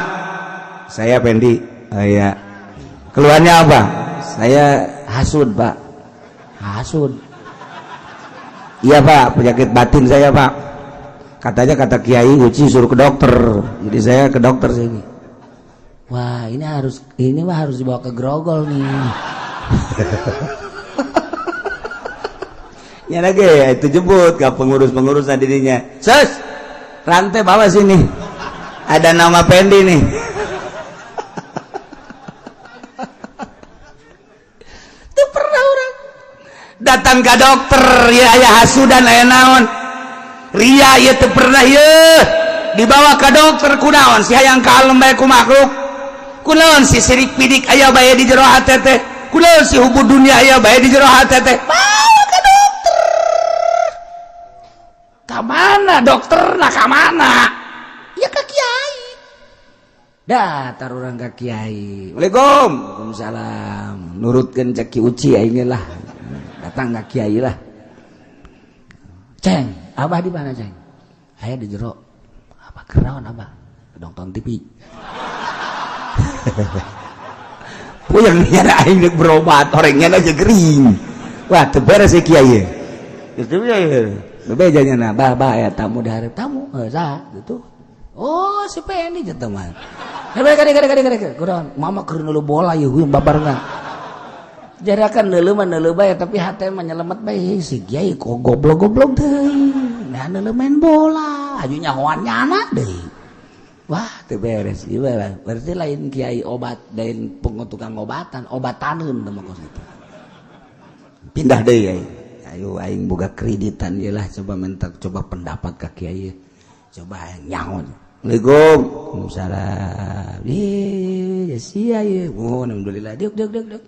Saya Pendi. Oh iya. Keluhannya apa? Saya hasud, Pak. Hasud. Iya, Pak, penyakit batin saya, Pak. Katanya kata Kiai Uci suruh ke dokter. Jadi saya ke dokter sini. Wah, ini mah harus dibawa ke Grogol nih. Ya lagi itu jemput ke pengurus-pengurusan dirinya. Sus, rantai bawa sini. Ada nama Pendi nih. Itu pernah orang datang ke dokter ya aya hasudan aya naon. Ria ya teu pernah ye dibawa ke dokter kunaon si hayang kalem bae ku makhluk. Kunaon si sirik pidik aya bae di jero hate teh. Kunaon si hubud dunia aya bae di jero hate teh. Bawa ke dokter. Ka mana dokter? Nah ka mana? Ya ke kiai. Datar urang ka kiai. Waalaikum. Waalaikumsalam. Nurutkeun cek Ki Uci aing lah. Datang ka kiai lah. Ceng, abah di mana ceng? Aya di jero. Abah kenaon abah? Nonton TV. Puyeng nyana aing deuk berobat, orangnya aja gering. Wah, teu beres si kiai. Geus teu Bebeja nyana, bah bah aya tamu di hareup tamu. Heuh saha gitu. Oh, si Pendi jeung teman. Kade kade kade kade kade. Kunaon? Mama keur neuleuh bola ieu heuh babarengan. Jarakan neuleuh mah neuleuh bae tapi hate mah nyelemet bae si kiai kok goblok-goblok deui. Nah neuleuh main bola, aju nyahoan nyana deui. Wah, teu beres ieu berarti lain kiai obat, lain tukang obatan, obataneun teh mah kos kitu. Pindah deui aing. Ayo aing boga kreditan ieu lah coba minta coba pendapat ka kiai. Coba aing nyaho. Assalamualaikum. Waalaikumsalam. Ih, ya sia ye. Oh, alhamdulillah. Diuk diuk diuk diuk.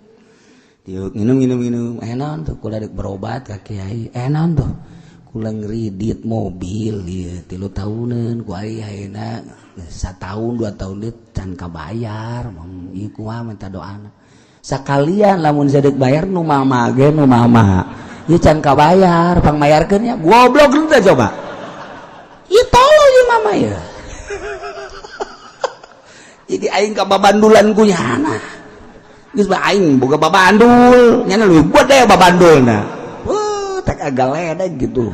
Diuk minum minum minum. Eh, naon tuh kula dek berobat ka kiai. Eh, naon tuh? Kula ngredit mobil ieu 3 tahunan ku ai ayeuna 1 tahun 2 tahun deui can kabayar. Mang ieu kumaha minta doana. Sakalian lamun sadek bayar nu mama ge nu mama. Ieu can kabayar, pangmayarkeun nya. Goblok teh coba. Ieu tolol ieu mama ya. Jadi aing ka babandulan ku nyana. Geus bae aing boga babandul, nyana leuwih gede babandulna. Wah, tak agak ledeg gitu.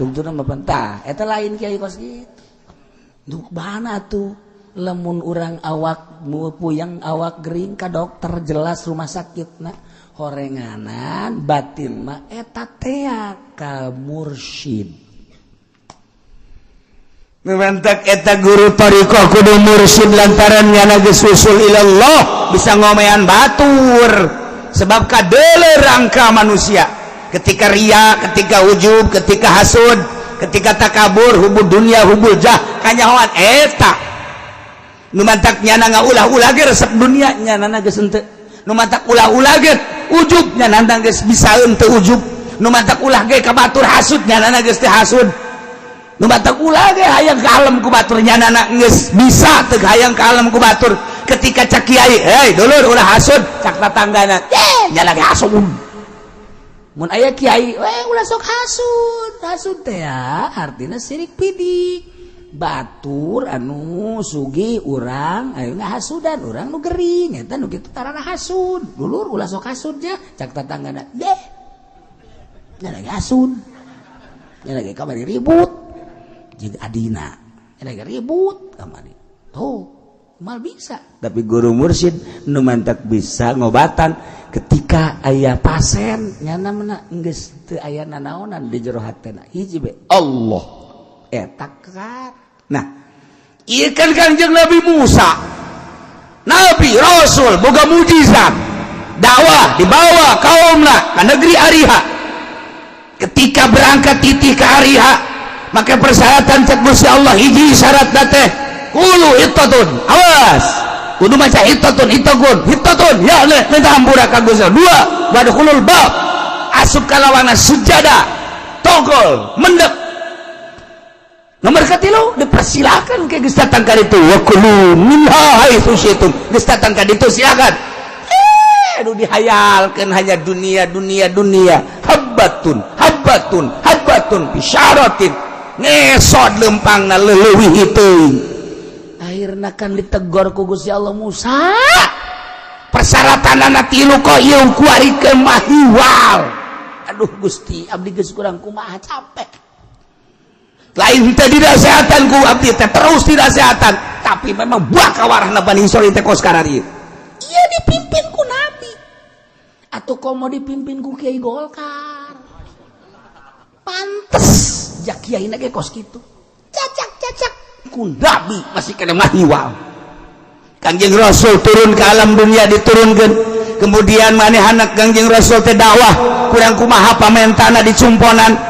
Tungtuna mah pentah, eta lain kiai kos kitu. Duh, mana tuh? Lamun urang awak puyeng, awak gering, ka dokter jelas rumah sakit nah horenganan batin mah eta tea ka mursyid. Mantak eta guru thariqah kudu mursyid, lantaran nyana geus usul ilallah bisa ngomean batur, sebab kadeuleu rangka manusia ketika ria, ketika ujub, ketika hasud, ketika takabur, hubud dunia, hubul jah, kanyahoan eta. Nu mantak nyana ngaulah-ulah ge resep dunia, nyana geus henteu. Nu mantak ulah-ulah ge ujub, nyana geus bisa henteu ujub. Nu mantak ulah ge ka batur hasud, nyana geus teu hasud. Nu mantak ulah ge hayang ka alam ku batur, nyanana geus bisa teu hayang ka alam ku batur. Ketika cak kiai, "Hei dulur, ulah hasud," cak tatanggana, "Eh, nyana ge hasud." Mun aya kiai, "Eh, ulah sok hasud." Hasud teh ya artinya sirik pidik. Batur anu sugih urang ayo ngahasudan urang nu gering, eta nu kitu tarana hasud. "Dulur, ulah sok hasud nya," cak tatanggana, "Deh, nyana ge hasud, nyana ge kamari ribut jeung adina, nyana ge ribut kamari." Tuh mal bisa. Tapi guru mursyid nu mantak bisa ngobatan ketika aya pasien, nyana mana geus teu aya nanaonan di jero hatena, hiji be Allah. Eta kan. Nah, iya kan, Kanjeng Nabi Musa, Nabi Rasul boga mujizat, dakwah dibawa kaumna ke negeri Ariha. Ketika berangkat titih ke Ariha, maka persyaratan cek Gusti Allah, hiji syarat teh qulu hittatun. Awas, kudu maca hittatun, hittatun, hittatun ya, minta hampura ka Gusti. Dua, wadkhulul bab, asup ka lawangan, sujada, togol mendek. Nomor katilu, dipersilakan ke geus datang ka ditu, wa kulu minha haitsu syi'tum. Geus datang ka ditu, silakan. Eh, aduh, dihayalkeun hanya dunia, dunia, dunia. Habbatun, habbatun, habbatun bisyaratin, ngesot lempangna leuwih teuing. Akhirna kan ditegor ku Gusti Allah, "Musa, persyaratan anak tilu kok ieu kuari ke mahiwal." "Aduh Gusti, abdi geus kurang kumaha, capek." Lain teh dinasehatan ku abdi teh, terus dinasehatan, tapi memang buah kawarahna Bani Israil teh kos kararieu. Iya, dipimpin ku nabi atau komo dipimpin ku Kiai Golkar, pantes jak kiai ge kos kitu, cacak cacak ku nabi masih kena mahiwal. Kangjeng Rasul turun ke alam dunia, diturunkan, kemudian maneh anak Kangjeng Rasul teh dakwah kurang kumaha pamentana, dicumponan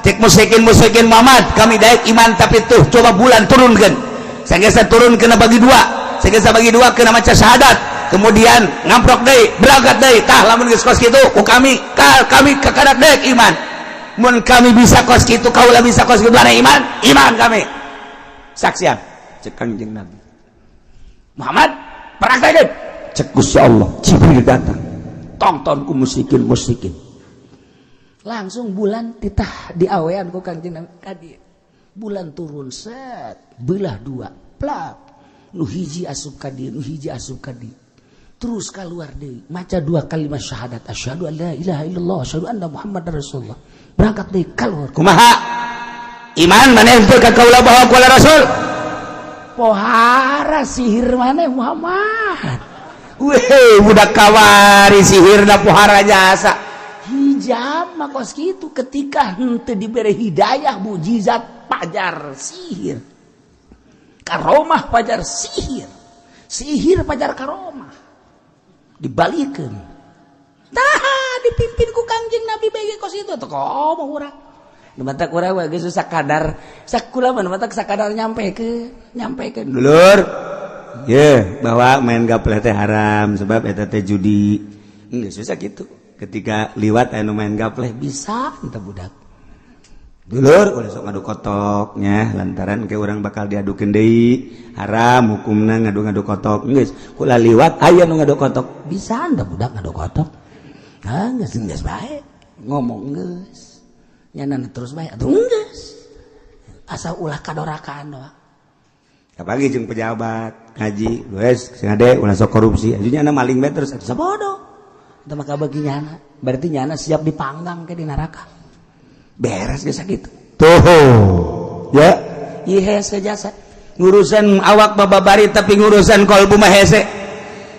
cek musyrikin musyrikin, "Muhammad, kami daek iman, tapi tuh coba bulan turunkan." Saya turun kena bagi dua, saya bagi dua, kena maca syahadat, kemudian ngamprok deui, berangkat deui. "Tah, lamun geus kos kitu ku kami ka, kami kakadak daek iman. Mun kami bisa kos kitu, kaula bisa kos kitu, iman iman kami saksian," cek Kangjeng Nabi Muhammad. "Praktekeun," cek Gusti Allah. Jibril datang, tonton ku musyrikin musyrikin. Langsung bulan titah diawean ku Kangjeng Nabi kadi. Bulan turun, set, belah dua, plak. Nu hiji asup ka dieu, nu hiji asup ka dieu, terus keluar deui, maca dua kalimat syahadat, asyhadu an la ilaha illallah, asyhadu anna muhammadar rasulullah, berangkat deui keluar. "Kumaha, iman maneh teu ka kaula bahwa kula rasul?" "Pohara sihir maneh, Muhammad." Weh, budak kawari sihirna pohara jasa. Hijab mah kos kitu, ketika henteu dibere hidayah, mujizat pajar sihir, karomah pajar sihir, sihir pajar karomah, dibalikeun. Tah, dipimpin ku Kangjeng Nabi bege kos itu tuh komo urang. Nu matak urang mah geus sakadar sakula mah, nu matak sakadar nyampekeun, nyampekeun. Dulur ye, bahwa main gapleh teh haram sebab eta teh judi. Geus susah gitu. Ketika liwat anu main gapleh, bisa entah budak. Dulur, ulah sok ngadu kotoknya, lantaran ke orang bakal diadukeun deui. Haram hukumna ngadu-ngadu kotok. Geus kula liwat aya nu ngadu kotok. Bisa entah budak ngadu kotok. Ah, geus, geus bae ngomong, geus nyana terus bae atuh, geus asal ulah kadorakaan doang. Apalagi jeung pejabat ngaji, geus sing ade ulah sok korupsi. Ajunya anu maling bae terus. Sabodo eta maka bagi nyana, berarti nyana siap dipanggang ke di neraka. Beres geus sakitu. Tuh ya. Ieu hese jasa. Ngurusan awak babari, tapi ngurusan kolbu mah hese.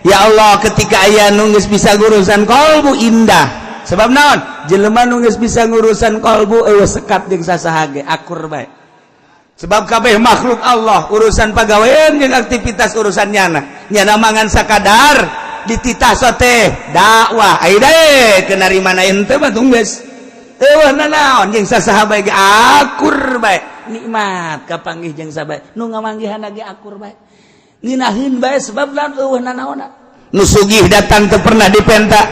Ya Allah, ketika aya nu geus bisa ngurusan kolbu, indah. Sebab naon? Jelema nu geus bisa ngurusan kolbu eueuh sekat jeung sasaha ge akur bae, sebab kabeh makhluk Allah. Urusan pagawean jeung aktivitas urusan nyana, nyana mangan sakadar, dititah sote dakwah ayo deh kena mana ente mah geus eueuh nanaon jeung sasaha bae ge akur bae. Nikmat kapanggih jeung sabae nu ngamanggihan ge akur bae, ngeunaheun bae, sebab lamun eueuh nanaonna. Nu sugih datang teu pernah dipenta,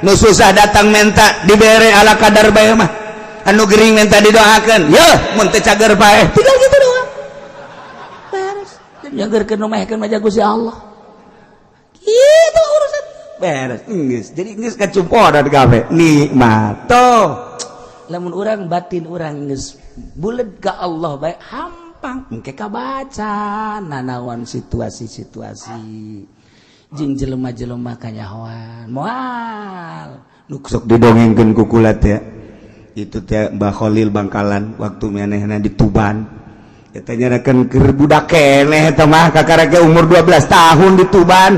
nu susah datang menta dibere ala kadar bae mah. Anu gering minta didoakeun, ye mun teu cager paeh. Tinggal gitu doang, beres. Nyagerkeun nu maehkeun mah jago si Allah, gitu urusan. Beres geus, jadi geus kacumpodan kabeh, nikmat tuh. Lamun urang batin urang geus bulet ka Allah bae, hampang engke kabaca nanawan situasi-situasi jeung jelema-jelema kanyahoan moal. Nu sok didongengkeun ku kula teh itu teh Mbah Khalil Bangkalan, waktu manehna di Tuban eta nyarakeun keur budak keneh eta mah, kakara ge umur 12 tahun di Tuban.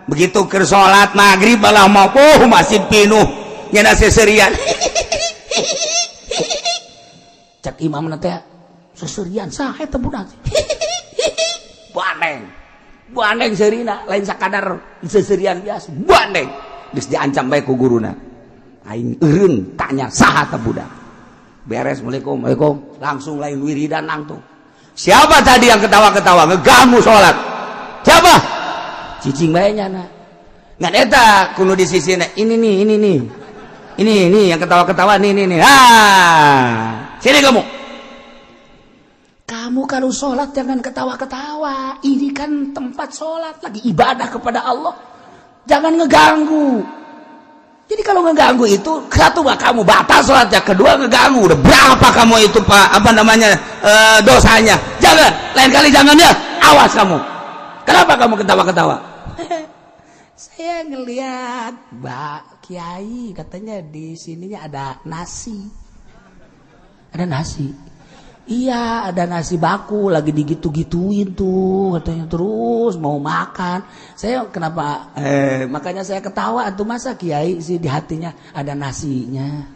Begitu keur salat maghrib malah mau, oh, masih pinuh, nyana seserian. Cek imam teh, seserian saha eta budak? Bandeng bandeng serina, lain sakadar seserian biasa, bandeng. Geus diancam bae ku guruna, aing eureun tanya saha teh budak. Beres, "Assalamualaikum, Assalamualaikum," langsung lain wiridan langsung, "Siapa tadi yang ketawa-ketawa ngeganggu sholat? Siapa?" Cicing bae nyana. Ngan eta kudu di sisi ini nih, ini nih, ini nih yang ketawa-ketawa nih, nih nih. Ah, sini kamu. Kamu kalau sholat jangan ketawa-ketawa. Ini kan tempat sholat, lagi ibadah kepada Allah, jangan ngeganggu. Jadi kalau ngeganggu itu satu mah kamu batal sholatnya, kedua ngeganggu udah berapa kamu itu, Pak, apa namanya, dosanya. Jangan, lain kali jangan ya, awas kamu. Kenapa kamu ketawa-ketawa? Saya ngeliat Mbak Kiai katanya di sininya ada nasi. Ada nasi. Iya, ada nasi baku lagi digitu-gituin tuh katanya, terus mau makan. Saya kenapa makanya saya ketawa tuh, masa kiai sih di hatinya ada nasinya.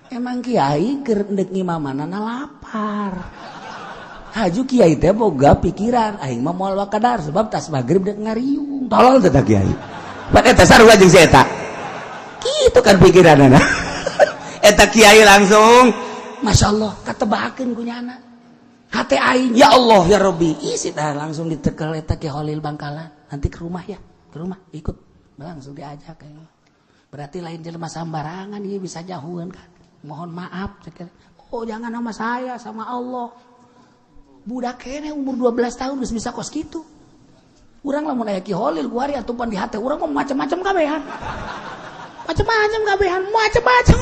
Emang kiai keur ndek ngimamana lapar. Haju kiai teh boga pikiran aing mah moal wakadar sebab tas maghrib dek ngariung. Tolol teh kiai. Pan eta sarua jeung si eta. Kitu kan pikiranana. Eta kiai langsung Masya Allah, katebakeun ku nyana. Hate aing, ya Allah ya Rabbi, isi tah langsung ditekel eta Ki Holil Bangkalan. Nanti ke rumah ya, ke rumah ikut, langsung diajak kayak. Berarti lain jelema sambarangan ieu, bisa jauhan kan. Mohon maaf, cek. Oh, jangan sama saya, sama Allah. Budak kene umur 12 tahun geus bisa kos kitu. Urang lamun aya Ki Holil kuari atupan di hate urang mah macam-macam kabehan. Macam-macam kabehan, macam-macam.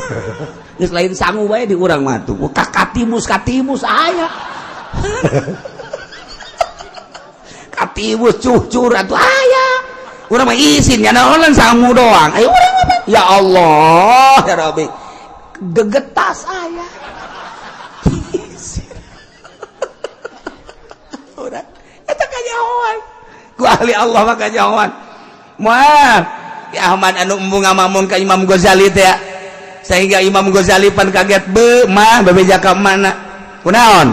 Geus lain sangu bae di urang mah tuh. Katimus katimus aya. Katimus cucur atuh aya. Urang mah isin nya naonan sangu doang. Ayo urang mah ya Allah ya Rabbi. Gegetas aya. Urang eta kanyahoan. Ku ahli Allah mah kanyahoan. Moal ya Ahmad anu embung ngamamung ka Imam Ghazali teh ya. Sehingga Imam Ghazali pan kaget, be mah bebeja ka mana, kunaon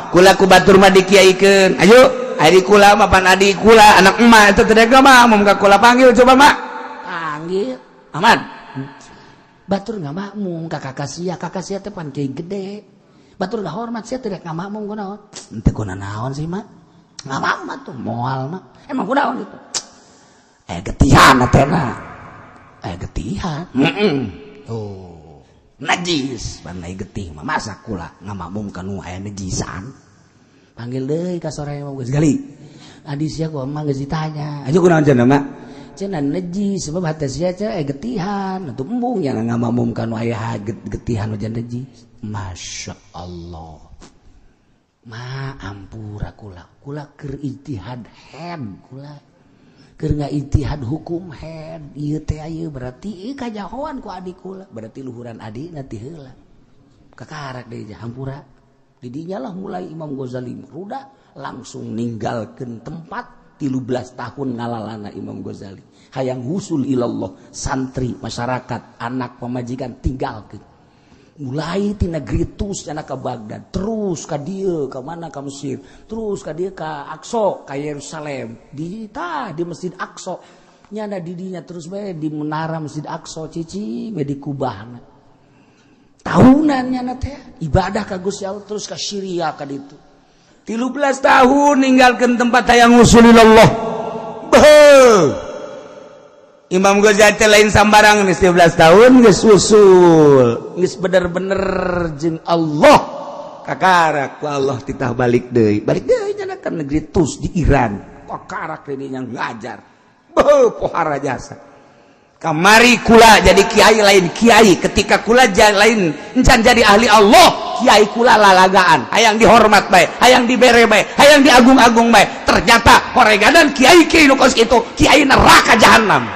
kula ku batur mah dikiaikeun. Ayo ari kula mah pan adi kula, anak emak itu teh mah mun ka kula panggil, coba mak. Panggil Ahmad. Batur ngamakmum ka kakak sia, kakak sia teh pan kiai gede. Batur ngahormat sia teh ngamakmum kunaon? Henteu kunaon sih mak. Ngamakmum atuh moal mak. Emang kunaon itu? Getihan atena. Getihan. Heeh. Oh, najis pan getih mah masa kula ngamakmum ka nu aya najisan. Panggil deui ka sore mah geus gali. Adi sia ku emang geus ditanya. Aja kunaon cenah mak? Cenah najis sebab hate sia teh getihan atuh embung yang ngamakmum ka nu aya getihan hujan najis. Masya Allah. Ma ampura kula. Kula keur ijtihad head kula. Keur ijtihad hukum head ieu teh ieu berarti ieu kajahoan ku adik kula. Berarti luhuran adik nanti heula. Kakarak deui hampura. Di dinya lah mulai Imam Ghazali ruda langsung ninggalkeun tempat 13 tahun ngalalana Imam Ghazali. Hayang husul ilallah, santri, masyarakat, anak pamajikan tinggalkeun. Mulai ti negeri Tus cenah ka Baghdad, terus ka dieu ka mana ka Mesir, terus ka dieu ka Aqsa, ka Yerusalem. Di tah di Masjid Aqsa. Nyana di dinya terus bae di menara Masjid Aqsa cici bae di kubahna. Tahunan nyana teh ibadah ka Gusti Allah terus ka Syria ka ditu. 13 tahun ninggalkeun tempat hayang usulillah. Beuh. Imam Ghazali teh lain sambarang geus 13 tahun geus usul, geus bener-bener jeung Allah. Kakarak ku Allah titah balik deui. Balik deui nya ka negeri Tus di Iran. Kakarak deui nya ngajar. Beuh, pohara jasa. Kamari kula jadi kiai lain kiai, ketika kula lain encan jadi ahli Allah, kiai kula lalagaan, hayang dihormat bae, hayang dibere bae, hayang diagung-agung bae. Ternyata horeganan kiai kiai nu kos kitu, kiai neraka jahanam.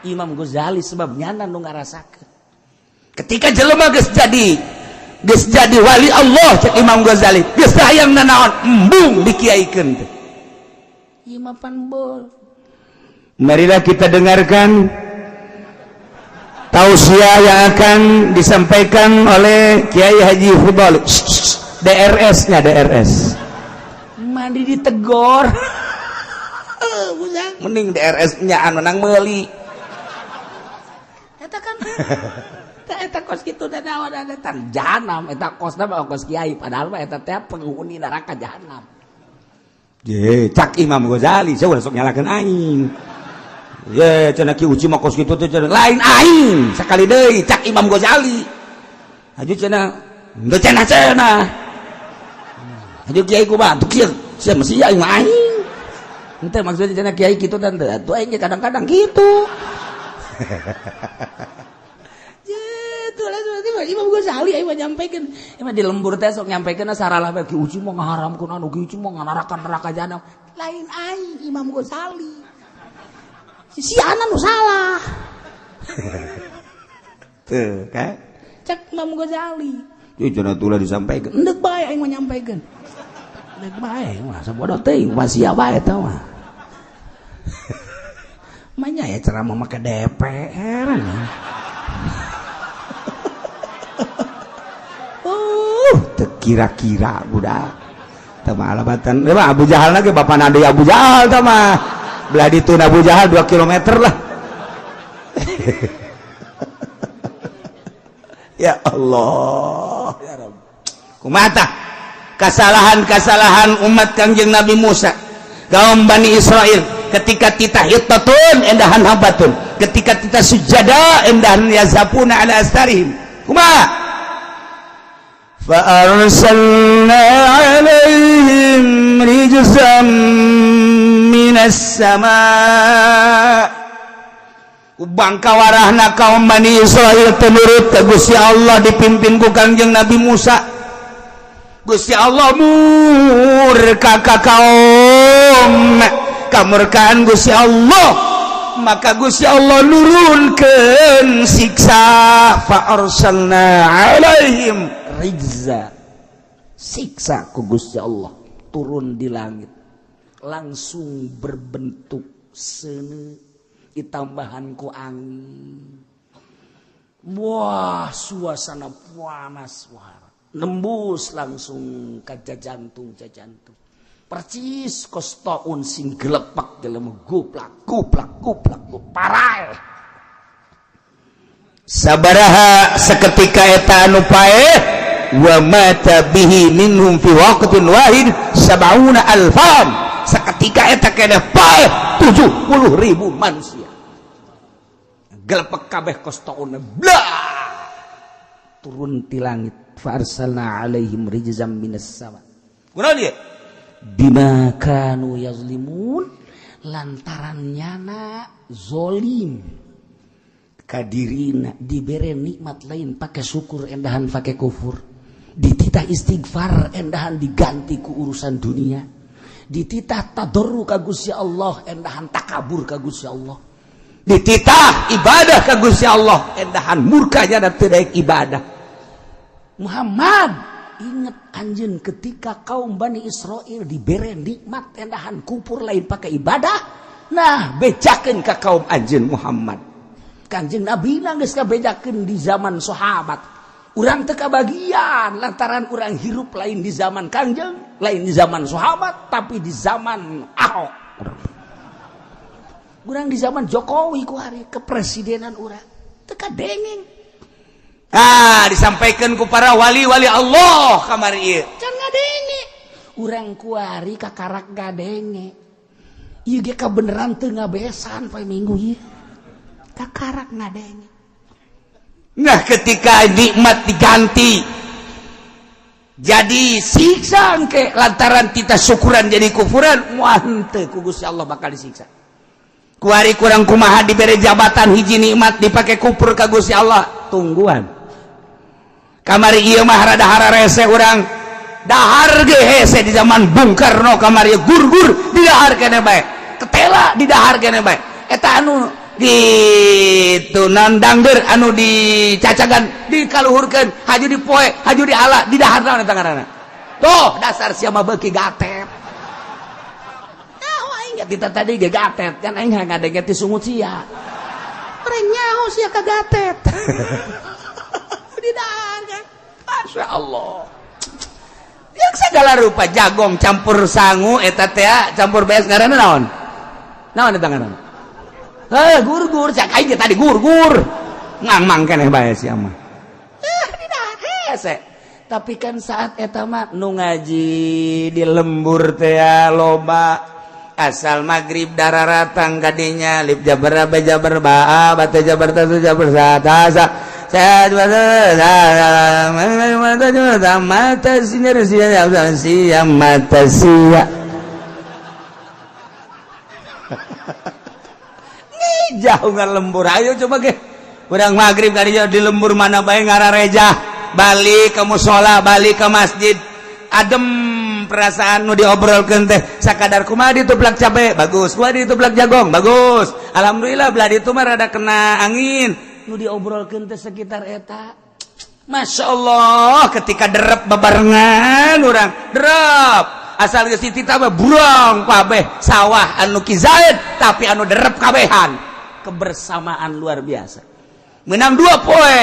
Imam Ghazali sebab nyana nu ngarasakeun. Ketika jelema geus jadi wali Allah, cek Imam Ghazali, geus hayang nanaon, embung dikiaikeun teh. Ieu mah pan bol. Marilah kita dengarkan tausiah yang akan disampaikan oleh Kiai Haji Fudhol, DRS-nya DRS. Mandi ditegor. Mending DRS-nya anu nang meuli. Eta kan eta kos kitu da naon eta jahanam, eta kosna mah kos kiai padahal mah eta teh penghuni neraka jahanam. Je, cak Imam Ghazali, saya ulah sok nyalakeun aing. Ye, cenah Ki Uci mah kos kitu teh cenah lain aing, sakali deui cak Imam Ghazali. Aju cenah, henteu cenah cenah. Aju kiai kumaha tuh kieu, sia mesti aing mah aing. Henteu maksudnya cenah kiai kitu dan teu atuh aing ge kadang-kadang kitu. Ye, itulah berarti mah Imam Ghazali aing mah nyampikeun. Emang di lembur teh sok nyampikeun saralah bae Ki Uci mah ngaharamkeun anu Ki Uci mah nganarakan neraka jahanam. Lain aing Imam Ghazali. Si anak nu salah. Tuh, kan? Cek Imam Ghazali. Ieu cenah tulah disampaikan. Endek bae aing mah nyampikeun. Endek bae mah sabodoh teuing mah sia bae eta mah. Manya ya ceramah make DPR. Teu kira-kira budak. Tah mah alabatan. Mah Abu Jahal lagi bapak nade Abu Jahal tah mah. Belah ditu Abu Jahal 2 kilometer lah. Ya Allah. Ya Rabb. Kumaha tah? Kesalahan-kesalahan umat Kangjeng Nabi Musa, kaum Bani Israel ketika titah hittatun endahan habatun, ketika titah sujada endahan yazapuna ala astarihim. Kumaha? فأرسلنا عليهم رجزا من السماء. Bangka warahna kaum Bani Israel tenurut ke Gusti Allah dipimpin ku Kangjeng Nabi Musa. Gusti Allah murka ka kaum, kamurkaan Gusti Allah, maka Gusti Allah nurunkeun siksa. Fa arsalna alaihim rijza, siksa ku Gusti Allah turun di langit langsung berbentuk seuneu ditambahan ku angin. Wah, suasana panas, wah, nembus langsung ke jantung, jantung percis kos taun sing gelepak jelema guplak guplak guplak parai. Sabaraha seketika eta anu paeh, wa mata bihi minhum fi waqtin wahid sab'una alfan. Seketika eta keneh paeh 70.000 manusia, gelepek kabeh kos taun, blah, turun ti langit. Fa arsalna alaihim rijzam minas sama. Kunaon ieu? Bima kanu yazlimun, lantaran nyana zolim kadirina. Dibere nikmat lain pakai syukur, endahan pakai kufur. Dititah istighfar, endahan diganti ku urusan dunia. Dititah tadarru ka Gusti Allah, endahan takabur ka Gusti Allah. Dititah ibadah ka Gusti Allah, endahan murkanya dan tidak ibadah. Muhammad, ingat anjeun ketika kaum Bani Israel dibere nikmat, endahan kufur lain pakai ibadah. Nah, bejakeun ka kaum anjeun, Muhammad. Kanjeng Nabi geus kabejakeun di zaman sahabat. Urang teu kabagian lantaran urang hirup lain di zaman Kangjeng, lain di zaman sahabat, tapi di zaman Ahok. Urang di zaman Jokowi ku hari kepresidenan urang teu kadengeng. Ah, disampaikan ku para wali-wali Allah kamari ieu. Can ngadenge urang kuari, kakarak ngadenge ieu ge kabeneran teu ngabesan poe Minggu ieu, kakarak ngadenge. Nah, ketika nikmat diganti jadi siksa engke lantaran kita syukuran jadi kufuran, moal henteu ku Gusti Allah bakal disiksa. Kuari kurang kumaha diberi jabatan, hiji nikmat dipakai kufur ka Gusti Allah, tungguan. Kamari ieu mah rada hararese urang, dahar ge hese di zaman Bung Karno kamari, gurgur di dahar kene bae, ketela di dahar kene bae. Eta anu gitu nandangder, anu dicacagan, dikaluhurkeun, haju dipoe, haju diala, di dahar naon eta ngaranna? Tuh, dasar sia mah beuki gatet. Nyaho aing ge kita tadi ge gatet kan, aing ngadenge ti sungut sia. Urang nyaho sia ka gatet. Di dahar kan. Masya Allah, yang segala rupa jagong campur sangu eta teh, campur bees, ngaranna naon? Naon eta ngaranna? Heh, gur-gur cak aing ge tadi gur-gur. Ngangmang keneh bae sia mah. Eh, di dahar hese. Tapi kan saat eta mah nu ngaji di lembur teh loba, asal maghrib dararatang kadinya, lip jabar ba jabar ba ba ta jabar ta jabar sa ta sa sa mata mata sinar sia sia mata sia. Nih jauh nggak lembur, ayo coba ge urang maghrib kadinya di lembur mana bae ngarareja, balik ke musola, balik ke masjid, adem perasaan. Nu diobrolkeun teh sakadar kumaha ditu plak cabe bagus, kumaha ditu plak jagong bagus, alhamdulillah belah ditu mah rada kena angin. Nu diobrolkeun teh sekitar eta. Masya Allah, ketika derep bebarengan urang derep, asal geus dititah mah burang kabeh sawah anu kizaid, tapi anu derep kabehan, kebersamaan luar biasa. Menang 2 poe.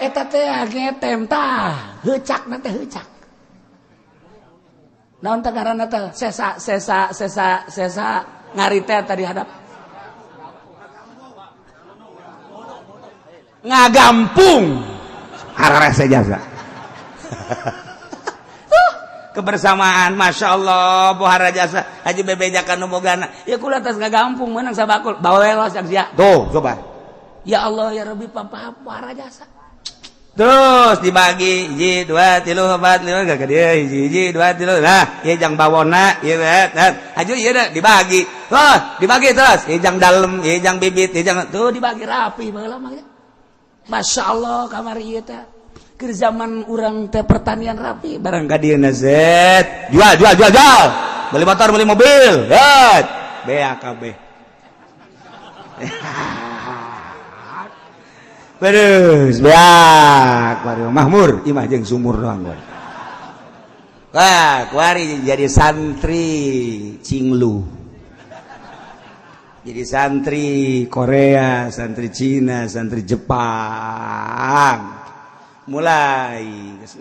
Eta teh ngetem tah, heucak na teh, heucak naon teh ngaranna teh, sesa sesa sesa sesa ngari teh tadi hadap. Ngagampung hararese jasa kebersamaan. Masya Allah, pohara jasa haji bebejakan nu bogana ya kula tas ngagampung menang sabakul bawel yang sia. Tuh, coba. Ya Allah ya Rabbi, papa, pohara jasa. Terus dibagi hiji dua tilu opat lima gak dia hiji hiji dua tilu. Nah, ieu jang bawona ieu nah haju ieu dah dibagi. Wah, dibagi terus ieu jang dalem, ieu jang bibit, ieu jang tuh dibagi rapi baheula mah ya. Masya Allah, kamari ieu teh keur zaman urang teh pertanian rapi. Barang ka dieu zet jual jual jual jual, beli motor, beli mobil, zet BAKB. Terus beak baru mahmur imah jeung sumur doang gua. Wah, kuari jadi santri Cinglu. Jadi santri Korea, santri Cina, santri Jepang. Mulai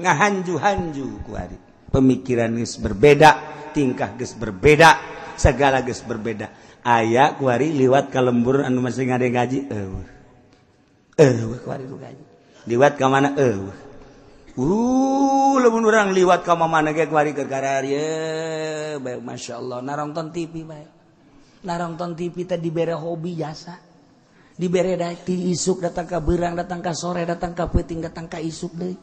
ngahanju-hanju kuari. Pemikiran geus berbeda, tingkah geus berbeda, segala geus berbeda. Aya kuari liwat ka lembur anu masih ngade ngaji, eueuh. Eueuh kuari nu gaji. Liwat ka mana eueuh. Lamun urang liwat ka mana ge kuari keur kararieu bae masyaallah narongton TV bae. Narongton TV teh dibere hobi jasa. Dibere ti isuk datang ka beurang, datang ka sore, datang ka peuting, datang ka isuk deui.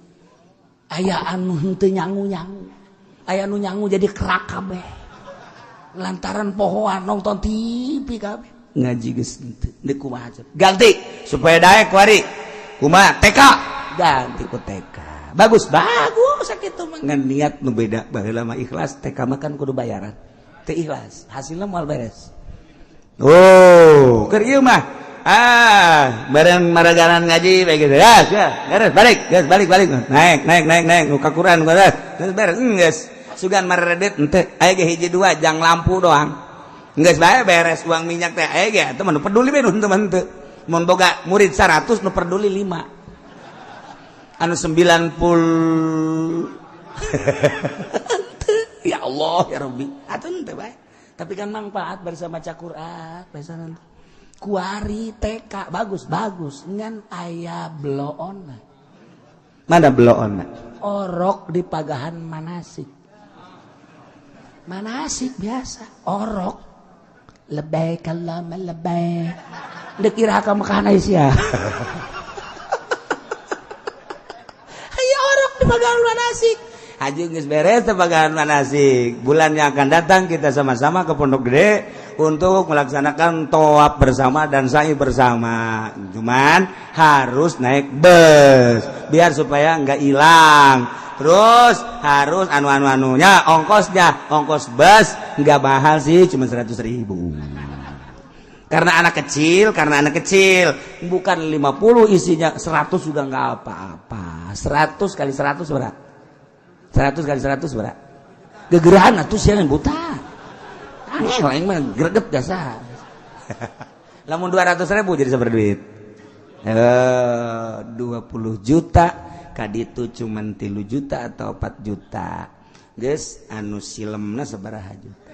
Aya anu henteu nyangu-nyangu. Aya anu nyangu jadi kerak kabeh. Lantaran pohoan nonton TV kabeh. Ngaji geus henteu, deuk kumaha ganti supaya daek kuari. Kumaha TK? Ganti ku TK. Bagus, bagus sakitu mah. Ngan niat nu beda baheula mah ikhlas, TK mah kan kudu bayaran. Teu ikhlas, hasilna moal beres. Oh, keur ieu mah ah, bareng maragaran ngaji bae gitu. Ya, beres, balik, geus balik balik. Naik, naik, naik, naik nu ka Quran geus. Geus beres, geus. Sugan maredet henteu, aya ge hiji dua jang lampu doang. Geus bae beres uang minyak teh aya ge atuh mah nu peduli bae nu henteu mah henteu. Mun boga murid 100 nu peduli 5. Anu 90 ya Allah ya Rabbi. Atuh henteu bae. Tapi kan manfaat bersama maca Quran, biasa nanti. Kuari TK bagus bagus ngan aya bloon. Mana bloon? Orok di pagahan manasik. Manasik biasa orok. Lebay kalama lebay. Dek ira ka Mekah sia. Aya orok di pagahan manasik. Haji geus beres teh pagahan manasik. Bulan yang akan datang kita sama-sama ke Pondok Gede untuk melaksanakan tawaf bersama dan sa'i bersama. Cuman harus naik bus biar supaya nggak hilang. Terus harus anu-anu-anunya ongkosnya, ongkos bus nggak mahal sih, cuma 100.000. Karena anak kecil, karena anak kecil bukan 50 isinya 100 juga nggak apa-apa. 100 kali 100 berapa? 100 kali 100 berapa? Gegerahan atuh sia buta. Angel aing mah greget jasa. Lamun 200.000 jadi sabar duit. 20 juta kaditu cuman 3 juta atau 4 juta. Geus anu silemna sabaraha juta.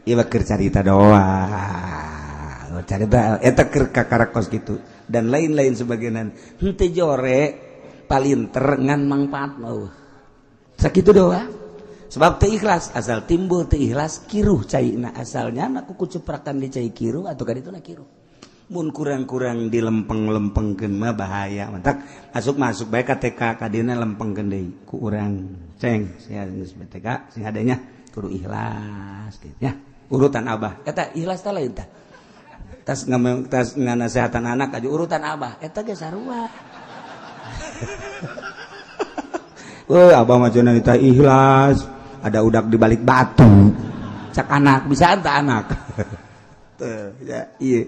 Ieu mah keur carita doang. Carita eta keur kakarakos kitu dan lain-lain sebagainya. Henteu jore palinter ngan mangfaat mah. Sakitu doang. Sebab teu ikhlas, asal timbul teu ikhlas kiruh caina asalnya na kuku cuprakan di cai kiruh atau kaditu na kiruh. Mun kurang-kurang dilempeng-lempengkeun mah bahaya. Mantak masuk-masuk bae ka TK kadina lempengkeun deui ku urang ceng sia geus BTK sing adanya kudu ikhlas gitu ya. Urutan abah eta ikhlas teh lain tah. Tas tas nganasehatan anak aja urutan abah eta ge sarua. Wah, abah mah cenah teh ikhlas. Ada udak di balik batu. Cak anak bisa anta anak. Tuh, ya, iya.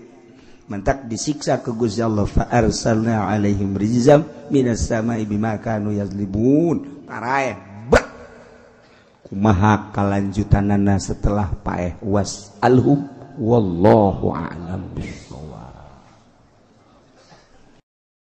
Mantak disiksa ke Gusti Allah fa arsalna alaihim rizam minas sama'i bima kanu yazlimun. Paraeh bek. Kumaha kalanjutanana setelah paeh was alhum wallahu a'lam bissawab.